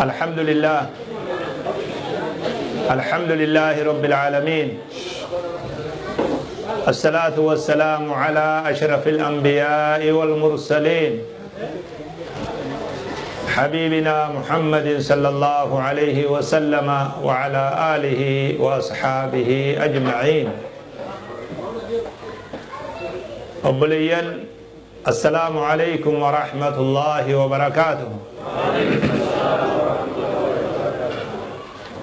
الحمد لله، الحمد لله رب العالمين، الصلاة والسلام على أشرف الأنبياء والمرسلين، حبيبنا محمد صلى الله عليه وسلم وعلى آله وأصحابه أجمعين. أبليا السلام عليكم ورحمة الله وبركاته.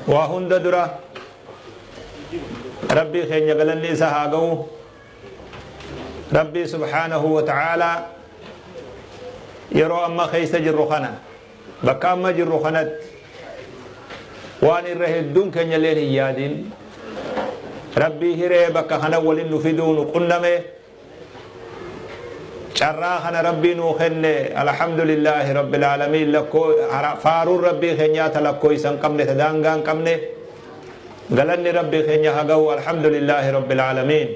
وهند درة ربي خين يقلن سهاقو ربي سبحانه وتعالى يرو أما خيس جرخنا بكا أما جرخنت وان الرهدون كن يلين يادين ربي هري بكا خنا ولن نفدون قنمه شراخنا ربي نوخن الحمد لله رب العالمين. لكو فارو ربي خنيات لكو يسن قمنه تدانغان قمنه غلن ربي خنيا هغو الحمد لله رب العالمين.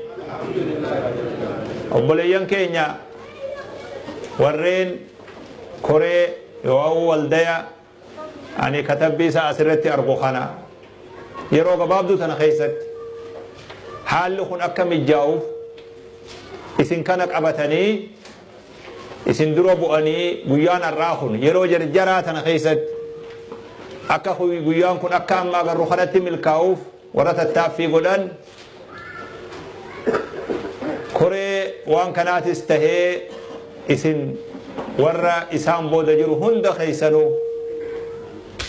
أبوليان كينيا ورين كوري يو والديا أني كتب بيسا أسرتي أرغوخنا يرو قبابدو تنخيست حال لخن أكم الجاوف إسن كانك أبتني إسن درو بؤني قيان الراخن يرو جرجرا تنخيست أكا خوي قيان كن أكا أما قرخنة ملكاوف ورث التافي قدن كوري وان كانت استهي إسن ورا إسان بود جرو هند خيسنو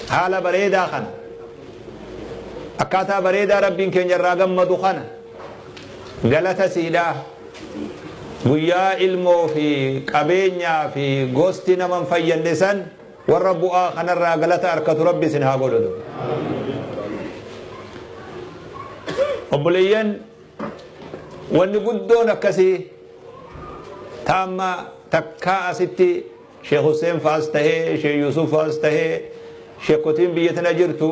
حال بريدا خن أكاتا بريدا ربين كن جراغم مدخن غلط سيدا guyyaa ilmoo fi qabeenyaa fi gosti naman fayyadne san warra bu'aa kanarraa galata harkatu rabbi isin haa godhatu. Obboleeyyan wanni guddoon akkasii taamma takkaa asitti Sheekh Hussein fa'as tahee Sheekh Yusuf fa'as tahee sheekotiin biyya tana jirtu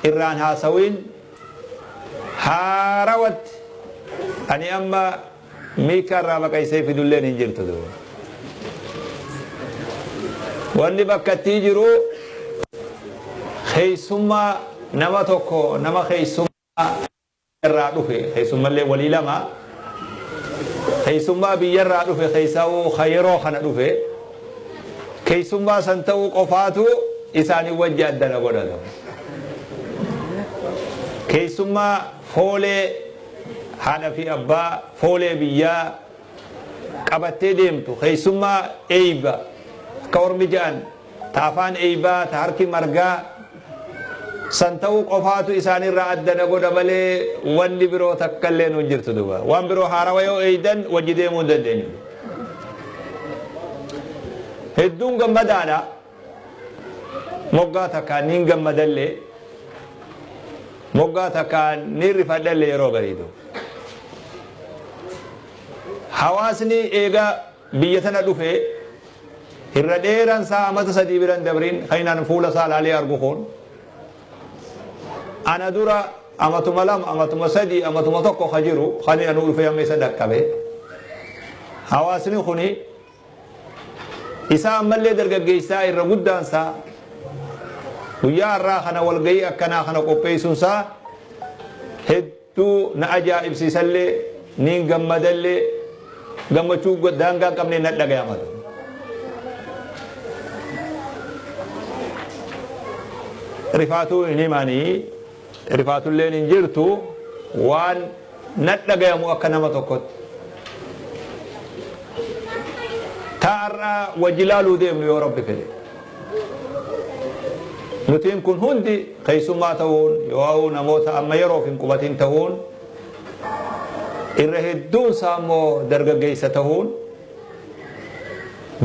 irraan haasawiin haarawatti ani amma ميكا رابا كيسي في دولين انجرتو دو واني بكا تيجرو خيسوما نما توكو نما خيسوما رادو في خيسوما اللي ولي لما خيسوما بير رادو في خيساو خيرو خنا في خيسوما سنتو قفاتو إساني وجه الدنا قدو خيسوما فولي haadha fi abbaa foolee biyyaa qabattee deemtu keessummaa eeyba akka ormi ja'an ta afaan eeybaa ta harki margaa san ta'uu qofaatu isaanirraa addana godha malee wanni biroo takka illee nuun jirtu duuba waan biroo haarawa yoo eeydan wajji deemuu hin dandeenyu. Hedduun gammadaadha moggaa takkaan niin gammadallee moggaa takkaan niin rifadhallee yeroo gariitu. Hawaasni eega biyya tana dhufe irra dheeraan isaa amata sadii biran dabriin kainaan fuula isaa laalee argu kun ana dura amatuma lama amatuma sadii amatuma tokko ka jiru kani anu dhufe amma isa dhaqqabe hawaasni kuni isaa ammallee dargaggeessaa irra guddaan isaa guyyaa irraa kana walgayii akkanaa kana qopheessuun isaa hedduu na ajaa'ibsiisallee niin gammadallee gammachuu daangaa hin qabne na dhagayamatu. Rifaatuu hin himanii rifaatulleen hin jirtu waan na dhagayamu akka nama tokkotti. Taarraa wajji laaluu deemnu yoo rabbi fedhe. Nutiin kun hundi keessummaa ta'uun yoo namoota amma yeroof hin qubatin ta'uun irra hedduun isaa immoo dargaggeessa ta'uun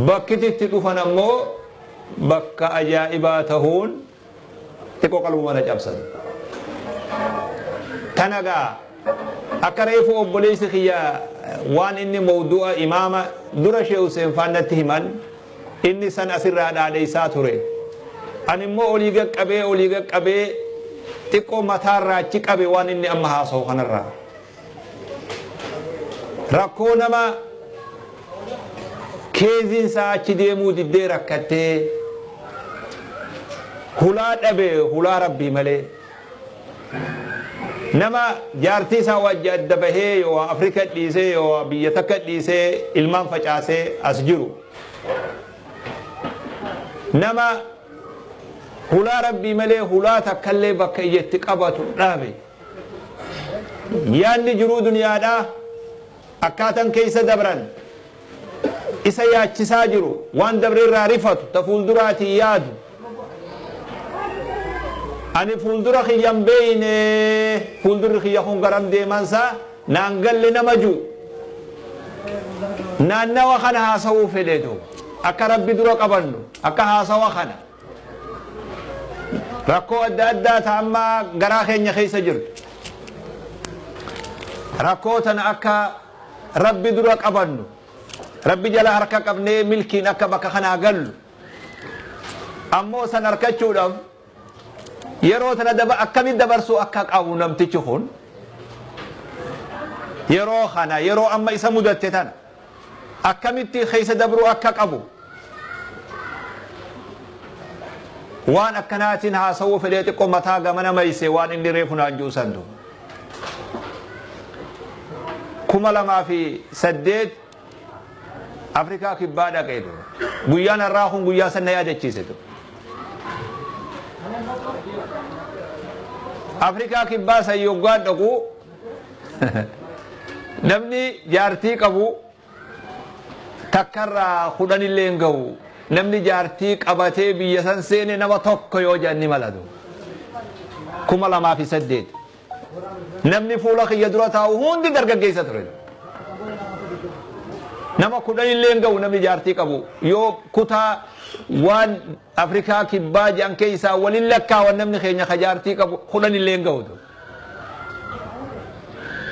bakki itti dhufan ammoo bakka ajaa'ibaa ta'uun xiqqoo qalbuma na cabsan. Tanagaa akka reefu obboleessi kiyya waan inni mawdu'a imaama dura Sheekh Hussein faannatti himan inni san asirraa dhaadheessaa ture. Ani immoo olii gaqqabee xiqqoo mataarraa achi qabe waan inni amma haasa'u kanarraa. Rakkoo nama keeziin isaa achi deemuu diddee rakkattee Hulaa dhabe hulaa Rabbii malee. Nama jaartii isaa wajji adda bahee yoo Afrika dhiisee yoo biyya takka dhiisee ilmaan facaasee as jiru. Nama hulaa Rabbii malee hulaa takkallee bakka iyyatti qabatu dhabe. Yaanni jiruu duniyaadhaa akkaatan keessa dabran isa yaachisaa jiru waan dabre irraa rifatu ta fuulduraatii yaadu. Ani fuuldura kiyyan beeyne fuuldurri kiyya kun garam deemansaa naan galle nama jiru. Naannawa kana haasawuu fedheetu akka Rabbi dura qabannu akka haasawa kana. Rakkoo adda addaa ta amma garaa keenya keessa jirtu. Rakkoo tana akka Rabbi dura qabannu Rabbi jala harka qabnee milkiin akka bakka kanaa gallu. Ammoo san harkachuudhaaf yeroo tana akkamitti dabarsuu akka qabu namtichi kun yeroo kana yeroo amma isa mudatte tana akkamitti keessa dabruu akka qabu waan akkanaatiin haasawuu fedhee xiqqoo mataa gamana mayse waan inni reefu naan juusantu. 2008 Afrikaa kibbaa dhaqee ture. Guyyaan har'aa kun guyyaa sana yaadachiise ture. Afrikaa kibbaa san yoggaan dhaqu namni jaartii qabu takkarraa 10 illee hin gahu. Namni jaartii qabatee biyya san seene nama tokko yoo jedhan ni malatu. 2008 Namni fuula kiyya dura taa'u hundi dargaggeessa ture. Nama 10 illee hin gahu namni jaartii qabu. Yoo kutaa waan Afrikaa kibbaa jedhan keessaa waliin lakkaawan namni keenya ka jaartii qabu 10 illee hin gahu.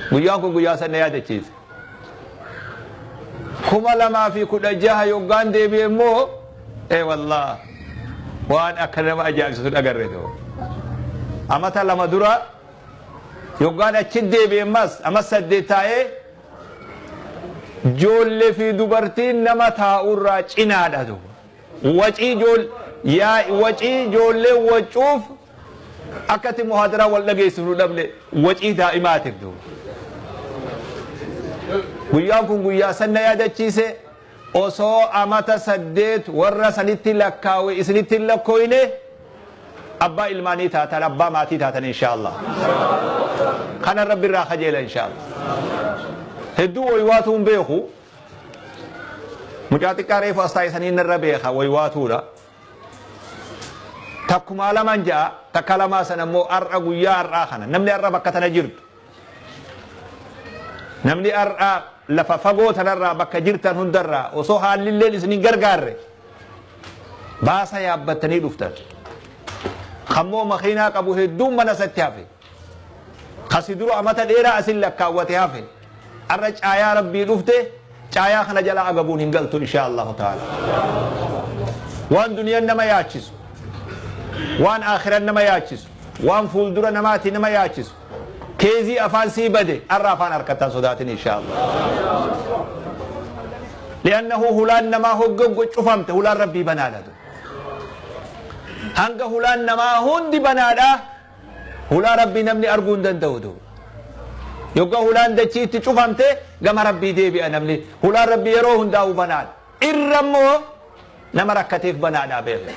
Guyyaan kun guyyaa sana yaadachiise. 2016 yoggaan deebi'e immoo wallah waan akka nama ajaa'ibsiisu dhagarre ta'u. Amata 2 dura yoggaan achi deebi'e ammas amma 8 taa'ee ijoollee fi dubartiin nama taa'urraa cinaadha ta'u. Wacii ijoollee wacuuf akkatti muhaadaraa wal dhageessifnu dhabne wacii daa'imaatiif ta'u. Guyyaan kun guyyaa sana yaadachiise osoo amata 8 warra sanitti lakkaawe isinitti hin lakkooyne abbaa ilmaanii taatan abbaa maatii taatan inshaallah. Kana Rabbi irraa kajeela inshaallah. Hedduu waywaatu hin beeku. Mucaa xiqqaa reefu as taa'e saniin narra beeka waywaatuudha. Takkumaa lamaan ja'a takka lamaa sana immoo har'a guyyaa har'aa kana namni har'a bakka tana jirtu. Namni har'a lafa fagoo tanarraa bakka jirtan hundarraa osoo haallilleen isin hin gargaarre baasa yaabbattanii dhuftan. Kammoo makiinaa qabu hedduun mana isatti hafe. Kasi dura amata dheeraa asin lakkaawwate hafe. Har'a caayaa Rabbii dhufte caayaa kana jala agabuun hin galtu insha Allahu ta'ala. Waan duniyaan nama yaachisu, waan akhiran nama yaachisu, waan fuuldura namaati nama yaachisu. Keezii afaan sii bade har'a afaan harkattaan sodaatin insha Allah. Li'annahu hulaan namaa hoggan cufamte hulaan Rabbii banaadha. Hanga hulaan namaa hundi banaadha hulaa Rabbii namni arguu hin danda'u. Yogga hulaan dachiitti cufamte gama Rabbii deebi'a namni. Hulaan Rabbii yeroo hundaa'u banaadha. Irra immoo nama rakkateef banaadha beekna.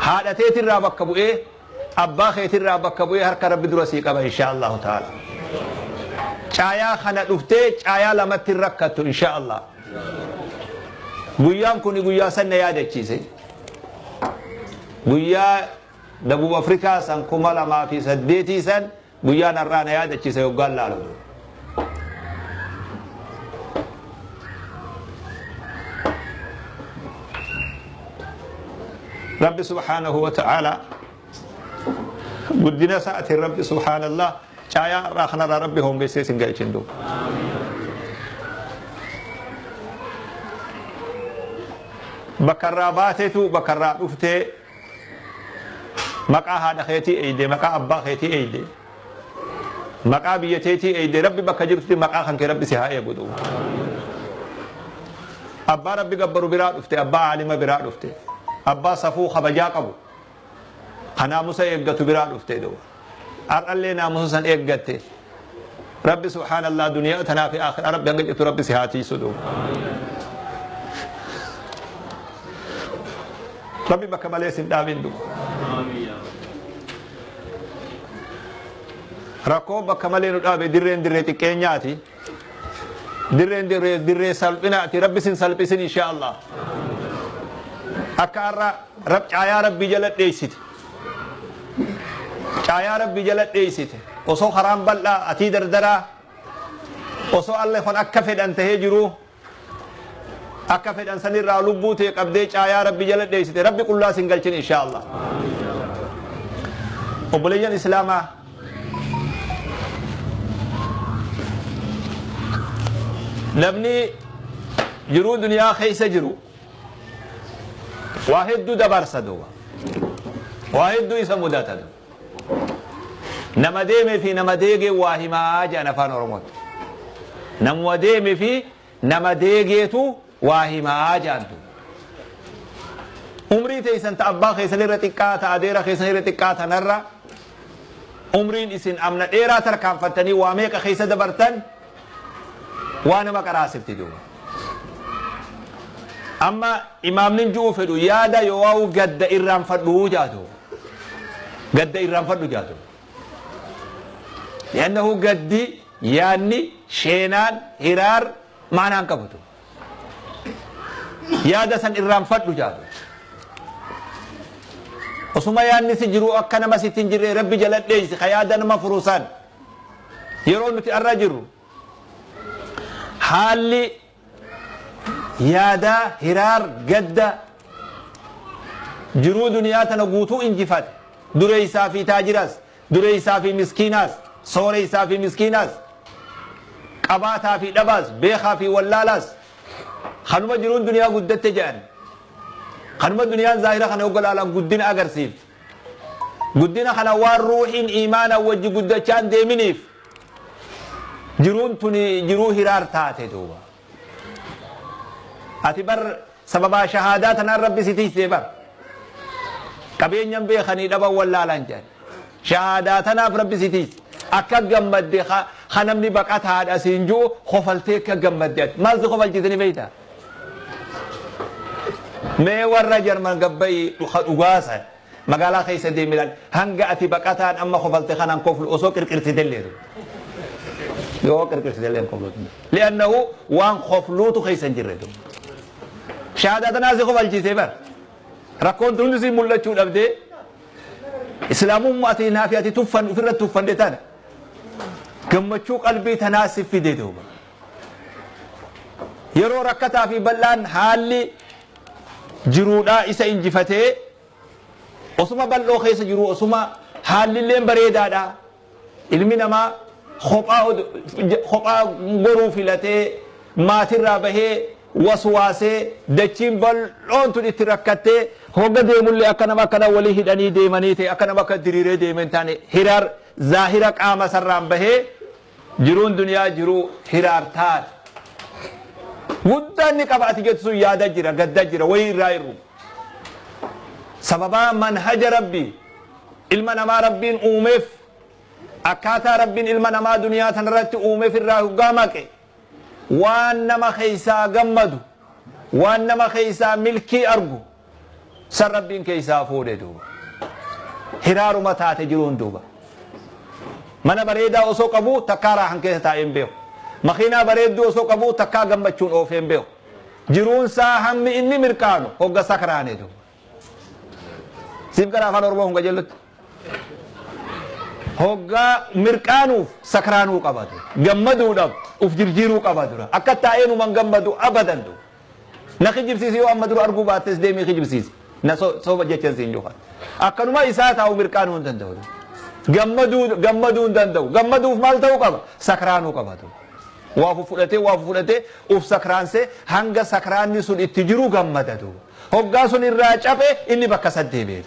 Haadha teetirraa bakka bu'ee abbaa keetirraa bakka bu'ee harka Rabbi dura sii qaba insha Allahu ta'ala. Caayaa kana dhuftee caayaa lamatti rakkattu insha Allah. Guyyaan kun guyyaa sana yaadachiise. Guyyaa Dabub Afrikaa san 2008 san guyyaan har'aa na yaadachiise yoggaan laalu. Rabbi subhaanahu wa ta'ala guddina isaatiin Rabbi subhaanallah caayaa har'aa kanarraa Rabbi hongeessee isin galchin duuba. Bakka irraa baateetu bakka irraa dhuftee maqaa haadha keetii eeyde, maqaa abbaa keetii eeyde, maqaa biyya teetii eeyde, Rabbi bakka jirtutti maqaa kan kee Rabbi si haa eegu duuba. Abbaa Rabbi gabbaru biraa dhufte, abbaa aalima biraa dhufte, abbaa safuu kabajaa qabu. Kanaamusa eeggatu biraa dhufte duuba. Har'allee naamusa san eeggatte. Rabbi subhaanallah duniyaa tanaa fi aakhira Rabbi hanga jirtu Rabbi si haa tiisu duuba. Rabbi bakka malee sin dhaabin duuba. Rakkoo bakka malee nu dhaabe dirreen dirree xiqqeenyaati. Dirreen dirree dirree salphinaati. Rabbi sin salphisin insha Allah. Akka har'a rab caayaa Rabbi jala dheessite. Caayaa Rabbi jala dheessite. Osoo karaan bal'aa atii dardaraa osoo alle kun akka fedhan tahee jiru akka fedhan sanirraa lubbuu ta'e qabdee caayaa Rabbi jala dheessite. Rabbi qullaa sin galchin insha Allah. Obboleeyyan Islaamaa namni jiruu duniyaa keessa jiru waa hedduu dabarsa duuba. Waa hedduu isa mudata duuba. Nama deemee fi nama deegee waa himaa jedhan afaan Oromootti. Namuma deemee fi nama deegeetu waa himaa jedhan duuba. Umrii teessan ta abbaa keessan irra xiqqaa ta adeera keessan irra xiqqaa tanarra umriin isin amna dheeraa tarkaanfattanii waa meeqa keessa dabartan waa nama qaraasifti duuba. Amma imaamni ji'uu fedhu yaada yoo gadda irraanfadhuu jaatu. Gadda irraanfadhu jaatu. Li'annahu gaddi yaadni sheenaan hiraar maanaan qabatu. Yaada san irraanfadhu jaatu. Osuma yaadni si jiru akka nama sitti hin jirre Rabbi jala dheeysi ka yaada nama furusan. Yeroo nuti arra jirru haalli yaada hiraar gadda jiruu duniyaa tana guutuu injifate. Dureessaa fi taajiras, dureessaa fi miskiinaas, sooreessaa fi miskiinaas, qabaataa fi dhabaas, beekaa fi wallaalaas. Kanuma jiruun duniyaa guddatte jedhan. Kanuma duniyaan zaahira kana ogolaalaan guddina agarsiifti. Guddina kana waan ruuxiin imaana wajji guddachaan deeminiif jiruun tuni jiruu hiraar taate duuba. Ati bar sababaa shahaadaa tanaan Rabbi si tiisee bar. Qabeenyan beekanii dhaban wallaalaan jedhan. Shahaadaa tanaaf Rabbi si tiise. Akka gammadde ka namni baqataadha siin jiru kofaltee akka gammadde ati. Maal si kofalchiisanii beektaa? Mee warra Jarman gabba'i dhugaasa magaalaa keessa deemilaan hanga ati baqataan amma kofalte kanaan koflu osoo qirqirsitellee yoo qirqirsitellee koflu. Li'annahu waan kofluutu keessa hin jirre. Shahaadaa tanaa si kofalchiisee bar. Rakkoon tun si mul'achuu dhabdee islaamummaa ati naafi ati tuffan ofirratti tuffanne tana gammachuu qalbii tanaa si fide duuba. Yeroo rakkataa fi bal'aan haalli jiruudhaa isa injifatee osuma bal'oo keessa jiru osuma haallilleen bareedaadha. Ilmi namaa kophaa goruu filatee maatirraa bahee waswaasee dachiin bal'oon tun itti rakkattee hogga deemullee akka nama akkana walii hidhanii deemanii ta'e akka nama akka diriiree deemen taane hiraar zaahira qaama sarraan bahee jiruun duniyaa jiruu hiraar taate. Guddaan ni qaba ati jettu sun yaada jira gadda jira wayii irraa hir'u. Sababaa manhaja Rabbii ilma namaa Rabbiin uumeef akkaataa Rabbiin ilma namaa duniyaa tanarratti uumeef irraa hoggaa maqe waan nama keessaa gammadu waan nama keessaa milkii argu san Rabbiin keessaa fuudhe duuba. Hiraaruma taate jiruun duuba. Mana bareedaa osoo qabu takkaa raahan keessa taa'ee hin beeku. Makiinaa bareedduu osoo qabu takkaa gammachuun oofee hin beeku. Jiruun isaa hammi inni mirqaanu hogga sakraane duuba. Siif gara afaan Oromoo hunga jellutti. Hoggaa mirqaanuuf sakraanuu qabatu. Gammaduudhaaf uf jirjiiruu qaba dura. Akka taa'ee numan gammadu abadan duuba. Na kijibsiisi yoo amma dura arguu baattes deemee kijibsiisi. Na soba jechaan siin juha. Akkanuma isaa taa'u mirqaanuu hin danda'u. Gammaduu hin danda'u. Gammaduuf maal ta'uu qaba? Sakraanuu qaba duuba. Waa fudhatee uf sakraansee hanga sakraanni sun itti jiru gammada duuba. Hoggaa sun irraa cabe inni bakka saddeebi'e.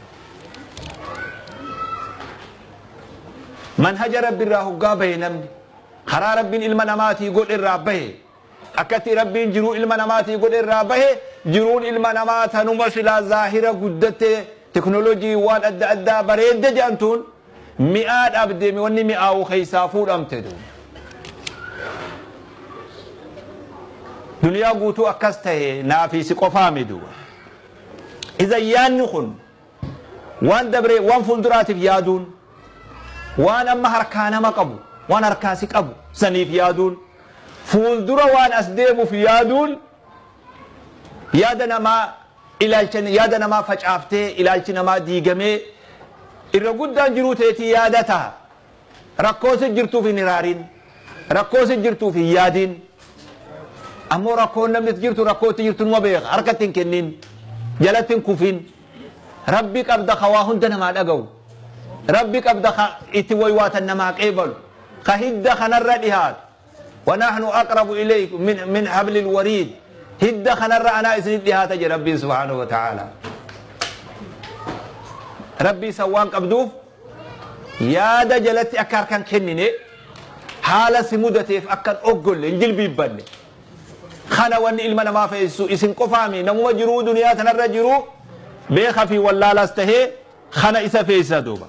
Manhaja Rabbi irraa hoggaa bahe namni karaa Rabbiin ilma namaatii godhe irraa bahe akkatti Rabbiin jiruu ilma namaatii godhe irraa bahe jiruun ilma namaa tanuma silaa zaahira guddatte Teknoolojii waan adda addaa bareedde jedhamtuun mi'aa dhabde, wanni mi'aawu keessaa fuudhamte duuba. Duniyaa guutuu akkas tahe naafi si qofaami duuba. Iza yaanni kun waan dabree waan fuulduraatiif yaaduun, waan amma harkaa nama qabu, waan harkaa si qabu saniif yaaduun, fuuldura waan as deemuuf yaaduun, yaada namaa ilaalcha yaada namaa facaaftee ilaalchi namaa diigamee irra guddaan jiruu teetii yaada taha. Rakkoo si jirtuuf hin hiraarin, rakkoo si jirtuuf hin yaadin. Ammoo rakkoon namni itti jirtu rakkoo itti jirtu numa beeka, harkatti hin kennin, jalatti hin kufin. Rabbi qabda ka waa hunda namaa dhaga'u, Rabbi qabda ka itti waywaatan namaa qeebalu, ka hidda kanarra dhihaatu. ونحن أقرب إليكم من حبل الوريد، هدى خنر أنا إسن dhihaata je Rabbiin سبحانه وتعالى. Rabbii san waan qabduuf yaada jalatti akka harkan kennine, haala si mudateef akkan oggolle hin jilbiibbanne. Kana wanni ilma namaa feesisu isin qofaami, namuma jiruu duniyaa tanarra jiru beeka fi wallaalaas tahee kana isa feesisa duuba.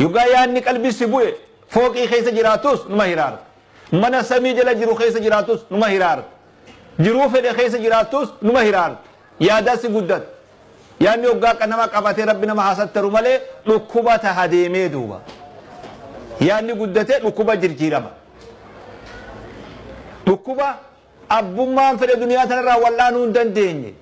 Yoggaa yaadni qalbii si bu'e, fooqii keessa jiraatus numa hiraarta, mana samii jala jiru keessa jiraatus numa hiraarta, jiruu fedhe keessa jiraatus numa hiraarta. Yaadaa si guddata. Yaadni hoggaa nama qabatee Rabbi nama haasattaru malee dhukkuba taha deemee duuba. Yaadni guddatee dhukkuba jirjiirama, dhukkuba abbummaan fedhe duniyaa tanarraa wal'aanuu hin dandeenye.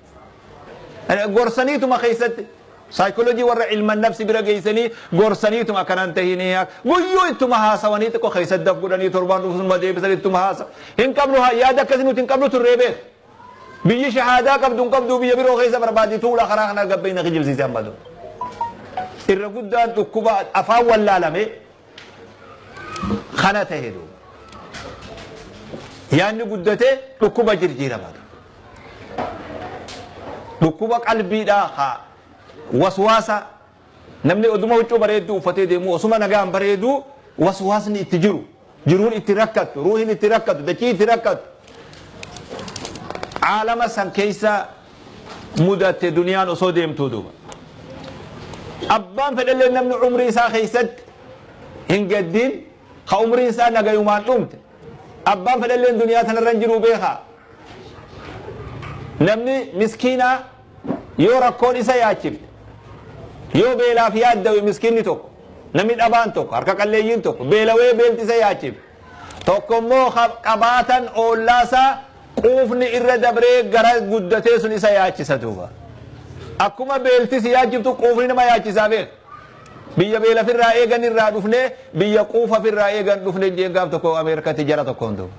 Gorsaniituma keessatti saayikoolojii warra ilma nafsi bira geessanii gorsaniituma akkanan tahinii guyyuu ittuma haasawanii xiqqoo keessatti daf godhanii torbaan dhufusuma deebisan ittuma haasa. Hin qabnu yaada akkasii nuti hin qabnu turree beek. Biyyi shahaadaa qabdu hin qabdu, biyya biroo keessa barbaadi tuula karaa kana gabbayna kijibsiise ammadu. Irra guddaan dhukkuba afaan wallaalame kana tahe duuba. Yaadni guddatee dhukkuba jirjiirama. Dhukkuba qalbiidhaa haa waswaasa, namni oduma huccuu bareedduu uffatee deemu, osuma nagaan bareedu, waswaasni itti jiru, jiruun itti rakkattu, ruuhin itti rakkattu, dachii itti rakkattu. Caalama san keessa mudatte duniyaan osoo deemtuu duuba. Abbaan fedhallee namni umrii isaa keessatti hin gaddin, ka umriin isaa nagayumaan dhumte. Abbaan fedhallee duniyaa tanarra hin jiru beekaa. Namni miskiinaa yoo rakkoon isa yaachifte, yoo beelaaf yaaddawe, miskiinni tokko, namni dhabaan tokko, harka qalleeyyiin tokko beelawee beelti isa yaachifte, tokko immoo qabaatan oollaasaa quufni irra dabree gara guddatee sun isa yaachisa duuba. Akkuma beelti si yaachiftu quufni nama yaachisaa beek. Biyya beela firraa eegan irraa dhufne, biyya quufa firraa eegan dhufne jeen gaaf tokko Ameerikatti jara tokkoon duuba.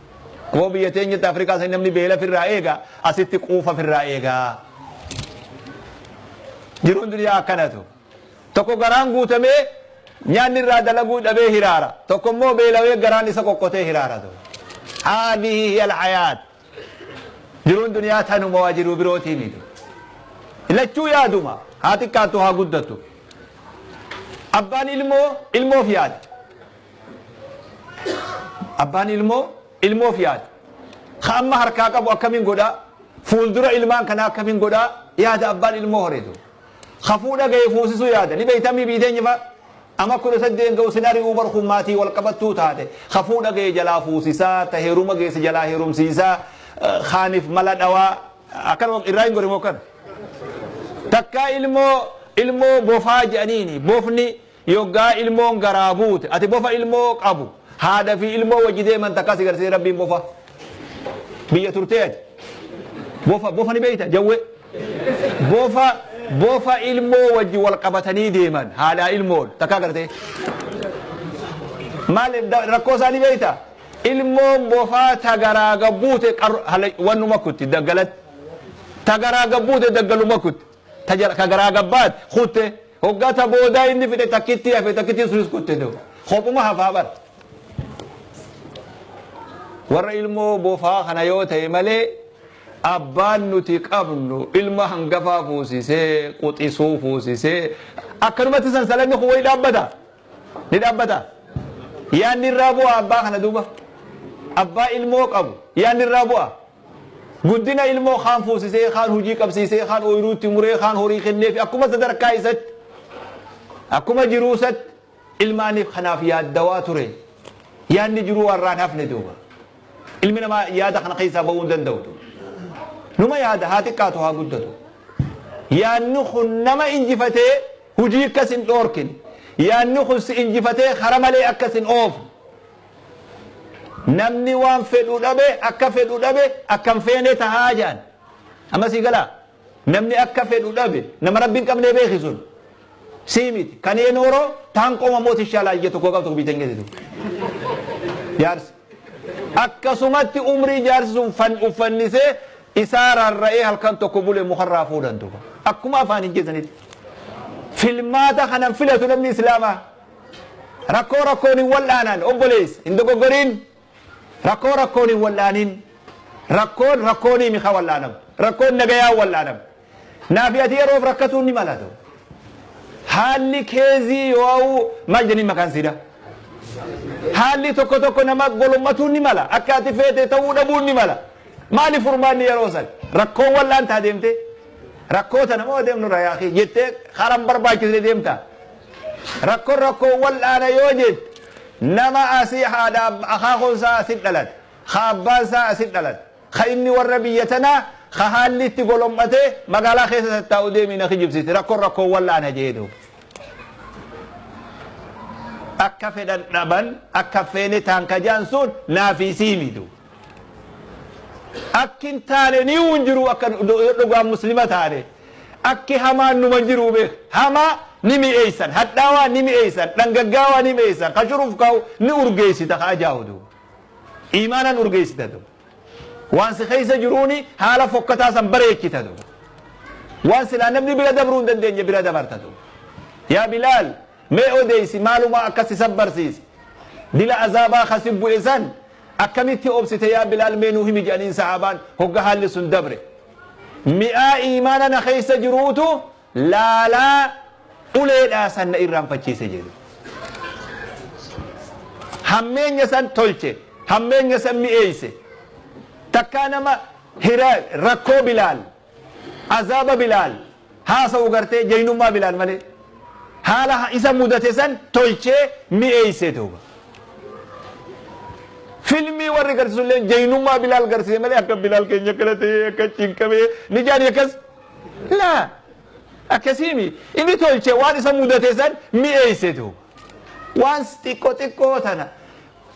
Koo biyya teenyatti Afrikaa san namni beela firraa eega, asitti quufa firraa eegaa. Jiruun duniyaa akkanatu. Tokko garaan guutamee nyaanni irraa dalaguu dhabee hiraara. Tokko immoo beelawee garaan isa qoqqotee hiraara. هذه هي الحياة. Jiruun duniyaa tanuma, waa jiruu birootii miti. Lachuu yaaduma, haa xiqqaattu haa guddattu. Abbaan ilmoo ilmoof yaada. Abbaan ilmoo ilmoof yaada. Ka amma harkaa qabu akkamiin godhaa? Fuuldura ilmaan kanaa akkamiin godhaa? Yaada abbaan ilmoo horetu. Ka fuudha ga'e fuusisuu yaada. Ni beektamii biiteenya fa'a. Ama 18 ga'u sin ari'uu barkuun maatii wal qabattuu taate. Ka fuudha ga'e jalaa fuusisaa, ta heeruma geesse jalaa heerumsiisaa, kaaniif mala dhawaa. Akkanuma irraa hin godhe moo kana? Takkaa ilmoo bofaa jedhaniini, bofni yoggaa ilmoon garaa buute, ati bofa ilmoo qabu haadha fi ilmoo wajji deeman takkaa si garsiise Rabbiin? Bofa biyya turtee ati bofa ni beeyta, jawwe bofa ilmoo wajji wal qabatanii deeman haadhaa ilmoon takkaa gartee maal rakkoo isaanii beeyta? Ilmoon bofaa ta garaa gabbuute wannuma kutti daggalatti, ta garaa gabbuute daggaluma kutti, ka garaa gabbaat kutte. Hoggaa ta boodaa inni fide takkitti hafe, takkitti sunis kutte duuba kophuma hafaa bara. Warra ilmoo bofaa kana yoo ta'e malee abbaan nuti qabnu ilma hangafaa fuusisee quxisuu fuusisee akkanumatti sansalanni kun wayi dhaabbata, ni dhaabbata. Yaanni irraa bu'a abbaa kana duuba. Abbaa ilmoo qabu yaanni irraa bu'a. Guddina ilmoo kaan fuusisee, kaan hojii qabsiisee, kaan ooyiruutti muree, kaan horii kenneef, akkuma sadarkaa isatti, akkuma jiruu isatti ilmaaniif kanaaf yaaddawaa ture. Yaadni jiruu warraan hafne duuba. Ilmi namaa yaada kana keessaa bahuu hin danda'u. Numa yaada haa xiqqaatu haa guddatu. Yaadni kun nama injifatee hojii akkas hin dhoorkin. Yaadni kun si injifatee kara malee akkas hin oofne. Namni waan fedhu dhabe, akka fedhu dhabe, akkam feene tahaa jaan. Amma sii galaa? Namni akka fedhu dhabe nama Rabbi hin qabnee beeki sun. Sii miti. Kan enooroo taan qooma mooti shaalaa ija tokko qabdu biitan geessitu. Jaarsi. Akkasumatti umrii jaarsi sun uffannisee isaa rarra'ee halkan tokko bule mukarraa fuudhan duuba. Akkuma afaan hin geessanitti. Filmaata kanan filatu namni Islaamaa. Rakkoo rakkoon hin wal'aanan obboleessa hin dogoggoriin. Rakkoo rakkoon hin wal'aanin. Rakkoon rakkoonii mika wal'aanam. Rakkoon nagayaa wal'aanam. Naafi ati yeroof rakkatuun ni malatu. Haalli keezii yoo maal jedhanii maqaan siidha. Haalli tokko tokko nama golommatuun ni mala. Akka ati feete ta'uu dhabuun ni mala. Maali furmaanni yeroo san? Rakkoon wal'aantaa deemte. Rakkoo tana moo deemnu rayaakii jettee karan barbaachisne deemta. Rakkoon rakkoo wal'aana yoo jette nama asii haadha akaakuun isaa asit dhalate. Ka abbaan isaa asit dhalate. Ka inni warra biyya tanaa ka haalli itti golommatee magaalaa keessa tattaa'u deemii na kijibsiisi. Rakkoon rakkoo wal'aana jee duuba. Akka fedhan dhaban akka feene taankajaan sun naafii siimi duuba. Akki hin taane ni hin jiru akka dhugaan muslima taane. Akki hamaan numa jiru beek. Hamaa ni mi'eessan, hadhaawaa ni mi'eessan, dhangaggaawaa ni mi'eessan, ka shuruuf kaa'u ni urgeessita ka ajaa'u duuba. Iimaanan urgeessita duuba. Waan si keessa jiruuni haala fokkataa san bareechita duuba. Waan silaa namni bira dabruu hin dandeenye bira dabarta duuba. Yaa Bilaal mee odeessi maaluma akkas isa barsiisi. Dila azaabaa kasi bu'e san akkamitti obsite yaa Bilaal mee nuu himi jedhaniin sahaabaan hogga haalli sun dabre. Mi'aa iimaana na keessa jiruutu laalaa uleedhaa san na irraanfachiise jedhu. Hammeenya san tolche, hammeenya san mi'eeyse. Takkaa nama hira rakkoo Bilaal, azaaba Bilaal, haasa'u gartee jaynummaa Bilaal malee. Haala isa mudate san tolchee mi'eeyse duuba. Filmii warri garsiisu illee jaynummaa Bilaal garsiise malee akka Bilaal keenya akkana ta'ee akka cinqamee ni jaani akkas. Laa akkasiimi inni tolchee waan isa mudate san mi'eeyse duuba. Waan xiqqoo xiqqoo tana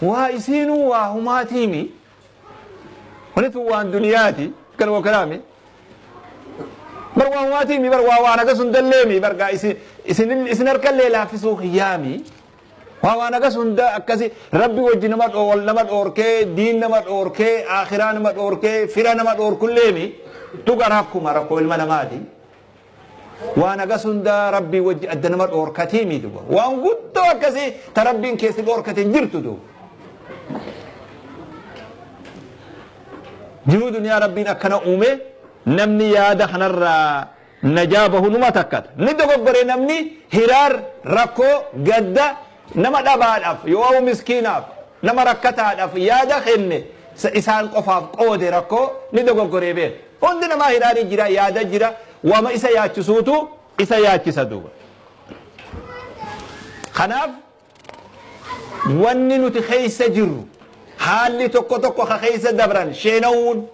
waa isiinuu waa humaatiimi. Wani tun waan duniyaati kan wakalaami. Bar waa humaatiimi bar waa waan akkas hundalleemi bar gaa isin harkallee laaffisuu hiyyaami. Waa waan akkas hunda akkasi rabbi wajji nama wal nama dhoorkee diin nama dhoorkee akhiraa nama dhoorkee fira nama dhoorkulleemi tuqa rakkuma rakkoo ilma namaati. Waan akkas hunda rabbi wajji adda nama dhoorkatiimi duba. Waan guddoo akkasii ta rabbiin keessi dhoorkate hin jirtu duba. Jiruu duniyaa rabbiin akkana uume namni yaada kanarraa najaa bahu numa takkata. Ni dogoggore namni hiraar rakkoo gadda nama dhabaadhaaf yoo miskiinaaf nama rakkataadhaaf yaada kenne isaan qofaaf qoode rakkoo ni dogoggoree beeka. Hundi namaa hiraarii jira yaada jira waama isa yaachisuutu isa yaachisa duuba. Kanaaf wanni nuti keessa jirru haalli tokko tokko ka keessa dabran sheenawuun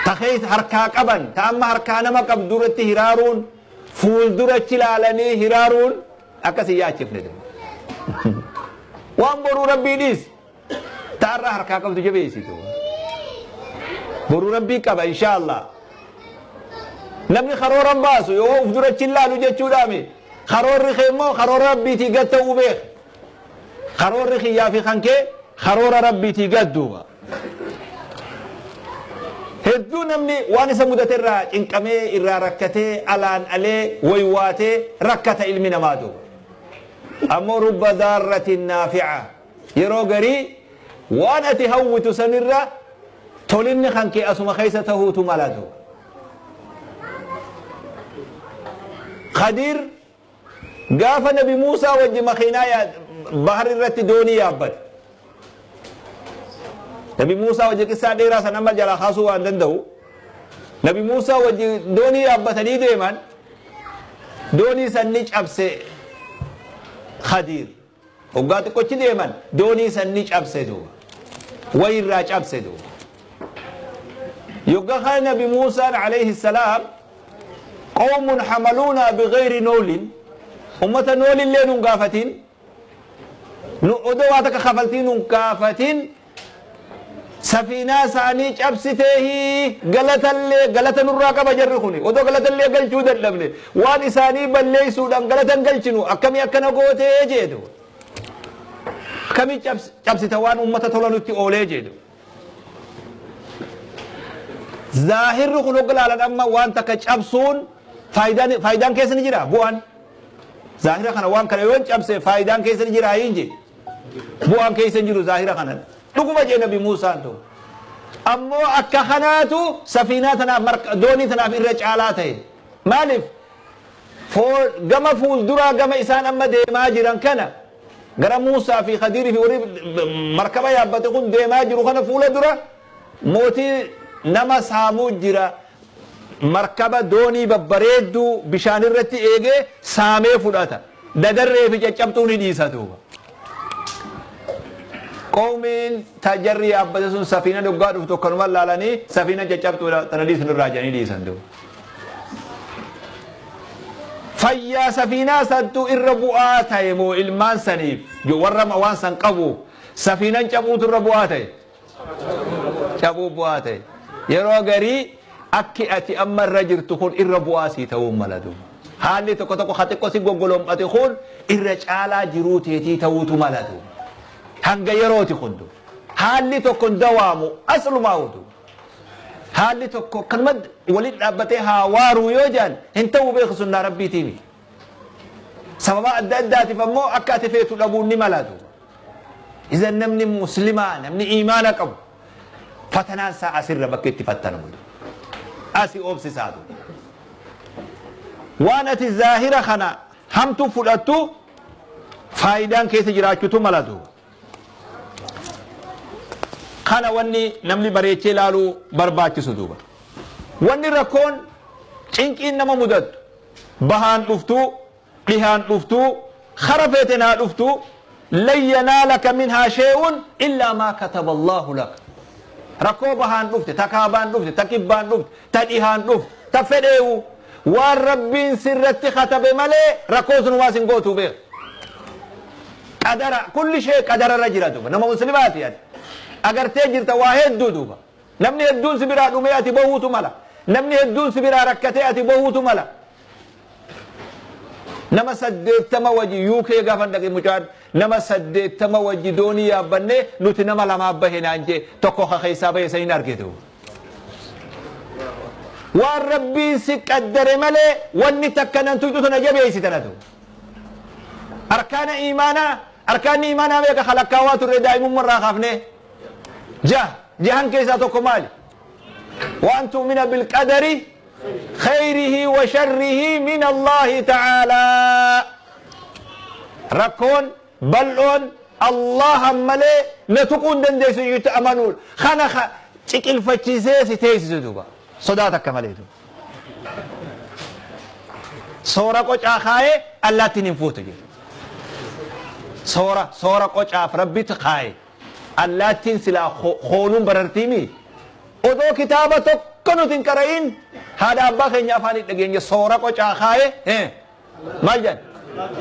ta keessa harkaa qaban ta amma harkaa nama qabdu irratti hiraaruun fuuldurachi ilaalanii hiraaruun akkasii yaachifne duuba. Waan boruu rabbii dhiisi ta'arraa harkaa qabdu jabeessitu. Boruu rabbii qaba inshaallah. Namni karooran baasu yoo uf durachi ilaalu jechuudhaami. Karoorri kee immoo karoora rabbiitii gad ta'uu beek. Karoorri kiyyaa fi kan kee karoora rabbiitii gad duuba. Hedduu namni waan isa mudate irraa cinqamee irraa rakkatee alaan alee waywaatee rakkata ilmi namaa duuba. Ammoo rubba daarratin naafi'a. Yeroo garii waan ati hawwitu sanirra tolinni kan kee asuma keessa tahuutu mala duuba. Khadiir gaafa Nabi Muusaa wajji makiinaa bahar irratti doonii yaabbate. Nabi Muusaa wajji qissaa dheeraa san amma jalaa kaasuu waan danda'u. Nabi Muusaa wajji doonii yaabbatanii deeman, doonii san ni cabse Khadiir. Hoggaa xiqqochi deeman doonii san ni cabse duuba. Wayirraa cabse duuba. Yoggaa kana Nabi Muusaan alayhi salaam qawmun hamaluunaa bighayri noolin, ummata noolillee nun gaafatin, nu odoo waa takka kafaltii nun gaafatin, safiinaa isaanii cabsiteehi galatallee galata nurraa qaba jarri kuni, odoo galatallee galchuu dadhabne waan isaanii balleessuudhaan galatan galchinu akkamii akkana gootee jedhu, akkamii cabsita waan ummata tola nutti oolee jedhu. Zaahirri kun hogga laalan amma waan takka cabsuun faayidaan keessa ni jira bu'aan. Zaahira kana waan kana yoon cabse faayidaan keessa ni jira hin jedhu. Bu'aan keessa hin jiru zaahira kana. Dhuguma jee Nabi Muusaan ta'u. Ammoo akka kanaatu safiinaa tanaaf doonii tanaaf irra caalaa ta'e. Maaliif? Gama fuulduraa gama isaan amma deemaa jiran kana gara Muusaa fi Khadiirii fi warri markaba yaabbate kun deemaa jiru kana fuula dura mootii nama saamuu jira. Markaba doonii babbareedduu bishaan irratti eegee saamee fudhata. Dadarree fi caccabtuu ni dhiisa duuba. Qoomiin tajarri yaabbate sun safiina dhuggaa dhuftu akkanuma laalanii safiina caccabtuu tana dhiisan irraa jedhanii dhiisan duuba. Fayyaa safiinaa santu irra bu'aa ta'e moo ilmaan saniif warra waan san qabu safiinan cabuutu irra bu'aa ta'e? Cabuu bu'aa ta'e. Yeroo garii akki ati amma irra jirtu kun irra bu'aa sii ta'uu mala duuba. Haalli tokko tokko ha xiqqoo si goggolomphate kun irra caalaa jiruu teetii ta'uutu mala duuba. Hanga yerooti kun duuba. Haalli tokko hin dawaamu aslumaa duuba. Haalli tokko kanuma waliin dhaabbatee haa waaruu yoo jedhan hin ta'uu beeku sunnaa rabbiitiimi. Sababa adda addaatiif ammoo akka ati feetu dhabuun ni mala duuba. Izan namni muslimaa namni iimaana qabu fatanaan isaa asirra bakka itti fattanamu. Asi obsisaa duuba. Waan ati zaahira kana hamtu fudhattu faayidaan keessa jiraachuutu mala duuba. Kana wanni namni bareechee ilaaluu barbaachisu duuba. Wanni rakkoon cinqiin nama mudattu bahaan dhuftuu, dhihaan dhuftuu, kara feete naa dhuftuu, lan yanaalaka minhaa shay'un illaa maa kataba Allaahu lak. Rakkoo bahaan dhufte, ta kaabaan dhufte, ta kibbaan dhufte, ta dhihaan dhufte, ta fedheewu waan rabbiin sirratti katabe malee rakkoo sun waa sin gootuu beeku. Qadara kulli shee qadararra jira duuba. Nama muslimaati ati. Agartee jirta waa hedduu duuba. Namni hedduun si biraa dhumee ati bahuutu mala. Namni hedduun si biraa rakkatee ati bahuutu mala. Nama 80 wajji UK gaafa dhaqe mucaan nama 80 wajji doonii yaabbannee nuti nama lamaa bahe naan jee tokko keessaa bahe san hin argitu. Waan rabbiin si qaddare malee wanni takka nan tuqxu tana jabeessi tanatu. Arkaana iimaanaa, arkaanni iimaanaa meeqa kalakkaawaa turre daa'imummaa irraa kaafnee? Jahan keessaa tokko maali? Waan tu'mina bilqadari khayrihi wa sharrihi min Allaahi ta'aalaa. Rakkoon bal'oon Allahan malee na tuquu hin dandeessu jechuutti amanuudha. Kana ciqilfachiisee si teessisu duuba. Sodaa takka malee duuba. Soora qocaa kaayee allaattiin hin fuutu jedhu. Soora qocaaf rabbitu kaayee allaattiin silaa hooluun barartiimi. Odoo kitaaba tokko nuti hin qara'in haadha abbaa keenya afaan hin dhageenye soora qocaa kaayee maal jedhan?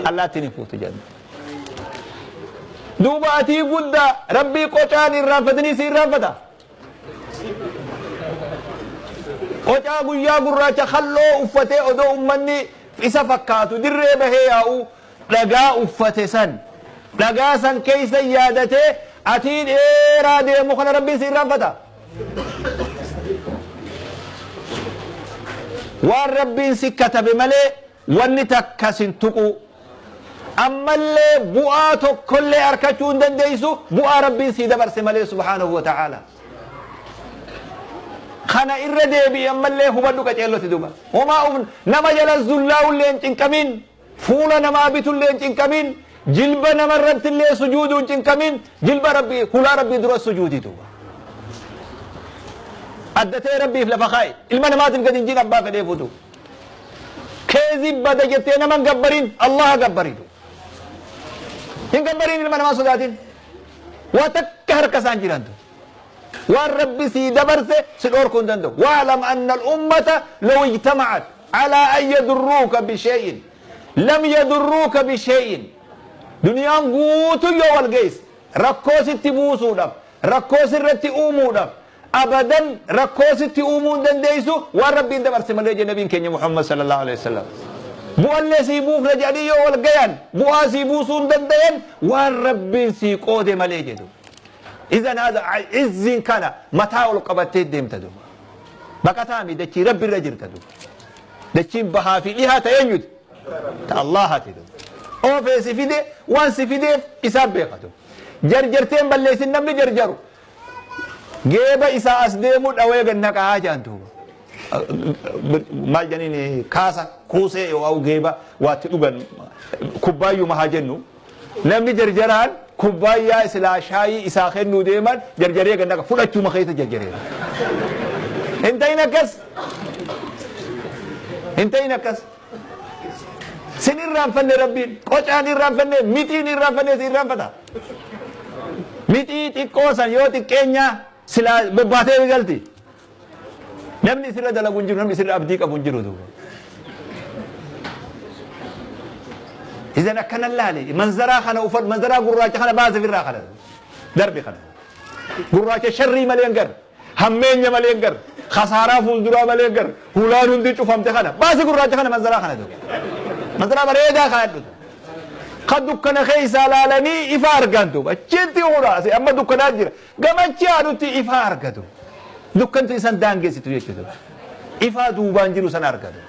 Allaattiin hin fuutu jedhan. Duuba atii guddaa rabbii qocaan irraanfatanii si irraanfata. Qocaa guyyaa gurraacha halloo uffatee odoo ummanni isa fakkaatu dirree bahee yaa'u dhagaa uffate san. Dhagaa san keessa yaadatee atii dheeraa deemu kana rabbiin si irraanfata. Waan rabbiin si katabe malee wanni takka sin tuqu. Ammallee bu'aa tokkollee harkachuu hin dandeessu bu'aa rabbiin si dabarse malee subhaanahu wa ta'aala. Kana irra deebi'i ammallee hubadhu qaceellotti duuba. Homaa nama jala zullaa'ullee hin cinqamin, fuula namaa bitullee hin cinqamin, jilba namarrattillee sujuuduu hin cinqamin, jilba rabbii hulaa rabbii dura sujuudi duuba. Adda ta'e Rabbiif lafa kaa'i. Ilma namaatiif gadi hin jiin abbaa fedhee fuutu. Keezi bada jettee nama hin gabbarin, Allaha gabbaritu. Hin gabbariin, ilma namaa sodaatin. Waa takka harka isaan jirantu. Waan Rabbi sii dabarse si dhoorkuu hin danda'u. واعلم أن الأمة لو اجتمعت على أن يضروك بشيء لم يضروك بشيء. Duniyaan guutuu yoo wal geesse rakkoo sitti buusuudhaaf, rakkoo sirratti uumuudhaaf, abadan rakkoo sitti uumuu hin dandeessu waan Rabbiin dabarse malee, jedhe nabiin keenya Muhammad صلى الله عليه وسلم. Bu'allee sii buufna jedhanii yoo wal gayan, bu'aa sii buusuu hin dandayan waan Rabbiin sii qoode malee jedhu. إذن هذا izziin kana mataa ol qabattee deemta duuba. Baqataa mi dachii Rabbi irra jirta duuba. Dachiin bahaa fi dhihaa ta eenyuti? Ta Allahati duuba. Oofee si fide, waan si fideef isaan beekatu. Jarjarteen balleessin. Namni jarjaru geeba isaa as deemu dhawee gannaqaa jaan duuba. Maal janiin, kaasa kuusee yoo geeba waatti dhugan kubbaayyuma haa jennu. Namni jarjaraan kubbaayyaa silaa shaayii isaa kennuu deeman jarjaree gannaqa, fudhachuuma keessa jarjaree. Hin ta'in akkas. Hin ta'in akkas. Sin irraanfanne Rabbiin, qocaan irraanfanne, mixiin irraanfanne, si irraanfata. Mixii xiqqoo san yoo xiqqeenya silaa bobbaatee galti. Namni isirra dalagu hin jiru, namni isirra abdii qabu hin jiru duuba. إذن akkana laali, manzaraa kana uffadhu, manzaraa gurraacha kana baase firraa, kana darbi, kana gurraacha sharrii malee hin garre, hammeenya malee hin garre, khasaaraa fuulduraa malee hin garre, hulaan hundi cufamte kana baasi, gurraacha kana, manzaraa kana duuba. Manzaraa bareedaa kaadhu kan dukkana keessaa laalanii ifa argan duuba. Achitti huraase amma dukkanaa jira, gamachi adutti ifa argatu, dukkantu isan daangessitu jechuudha. Ifaa duubaan jiru san argatu.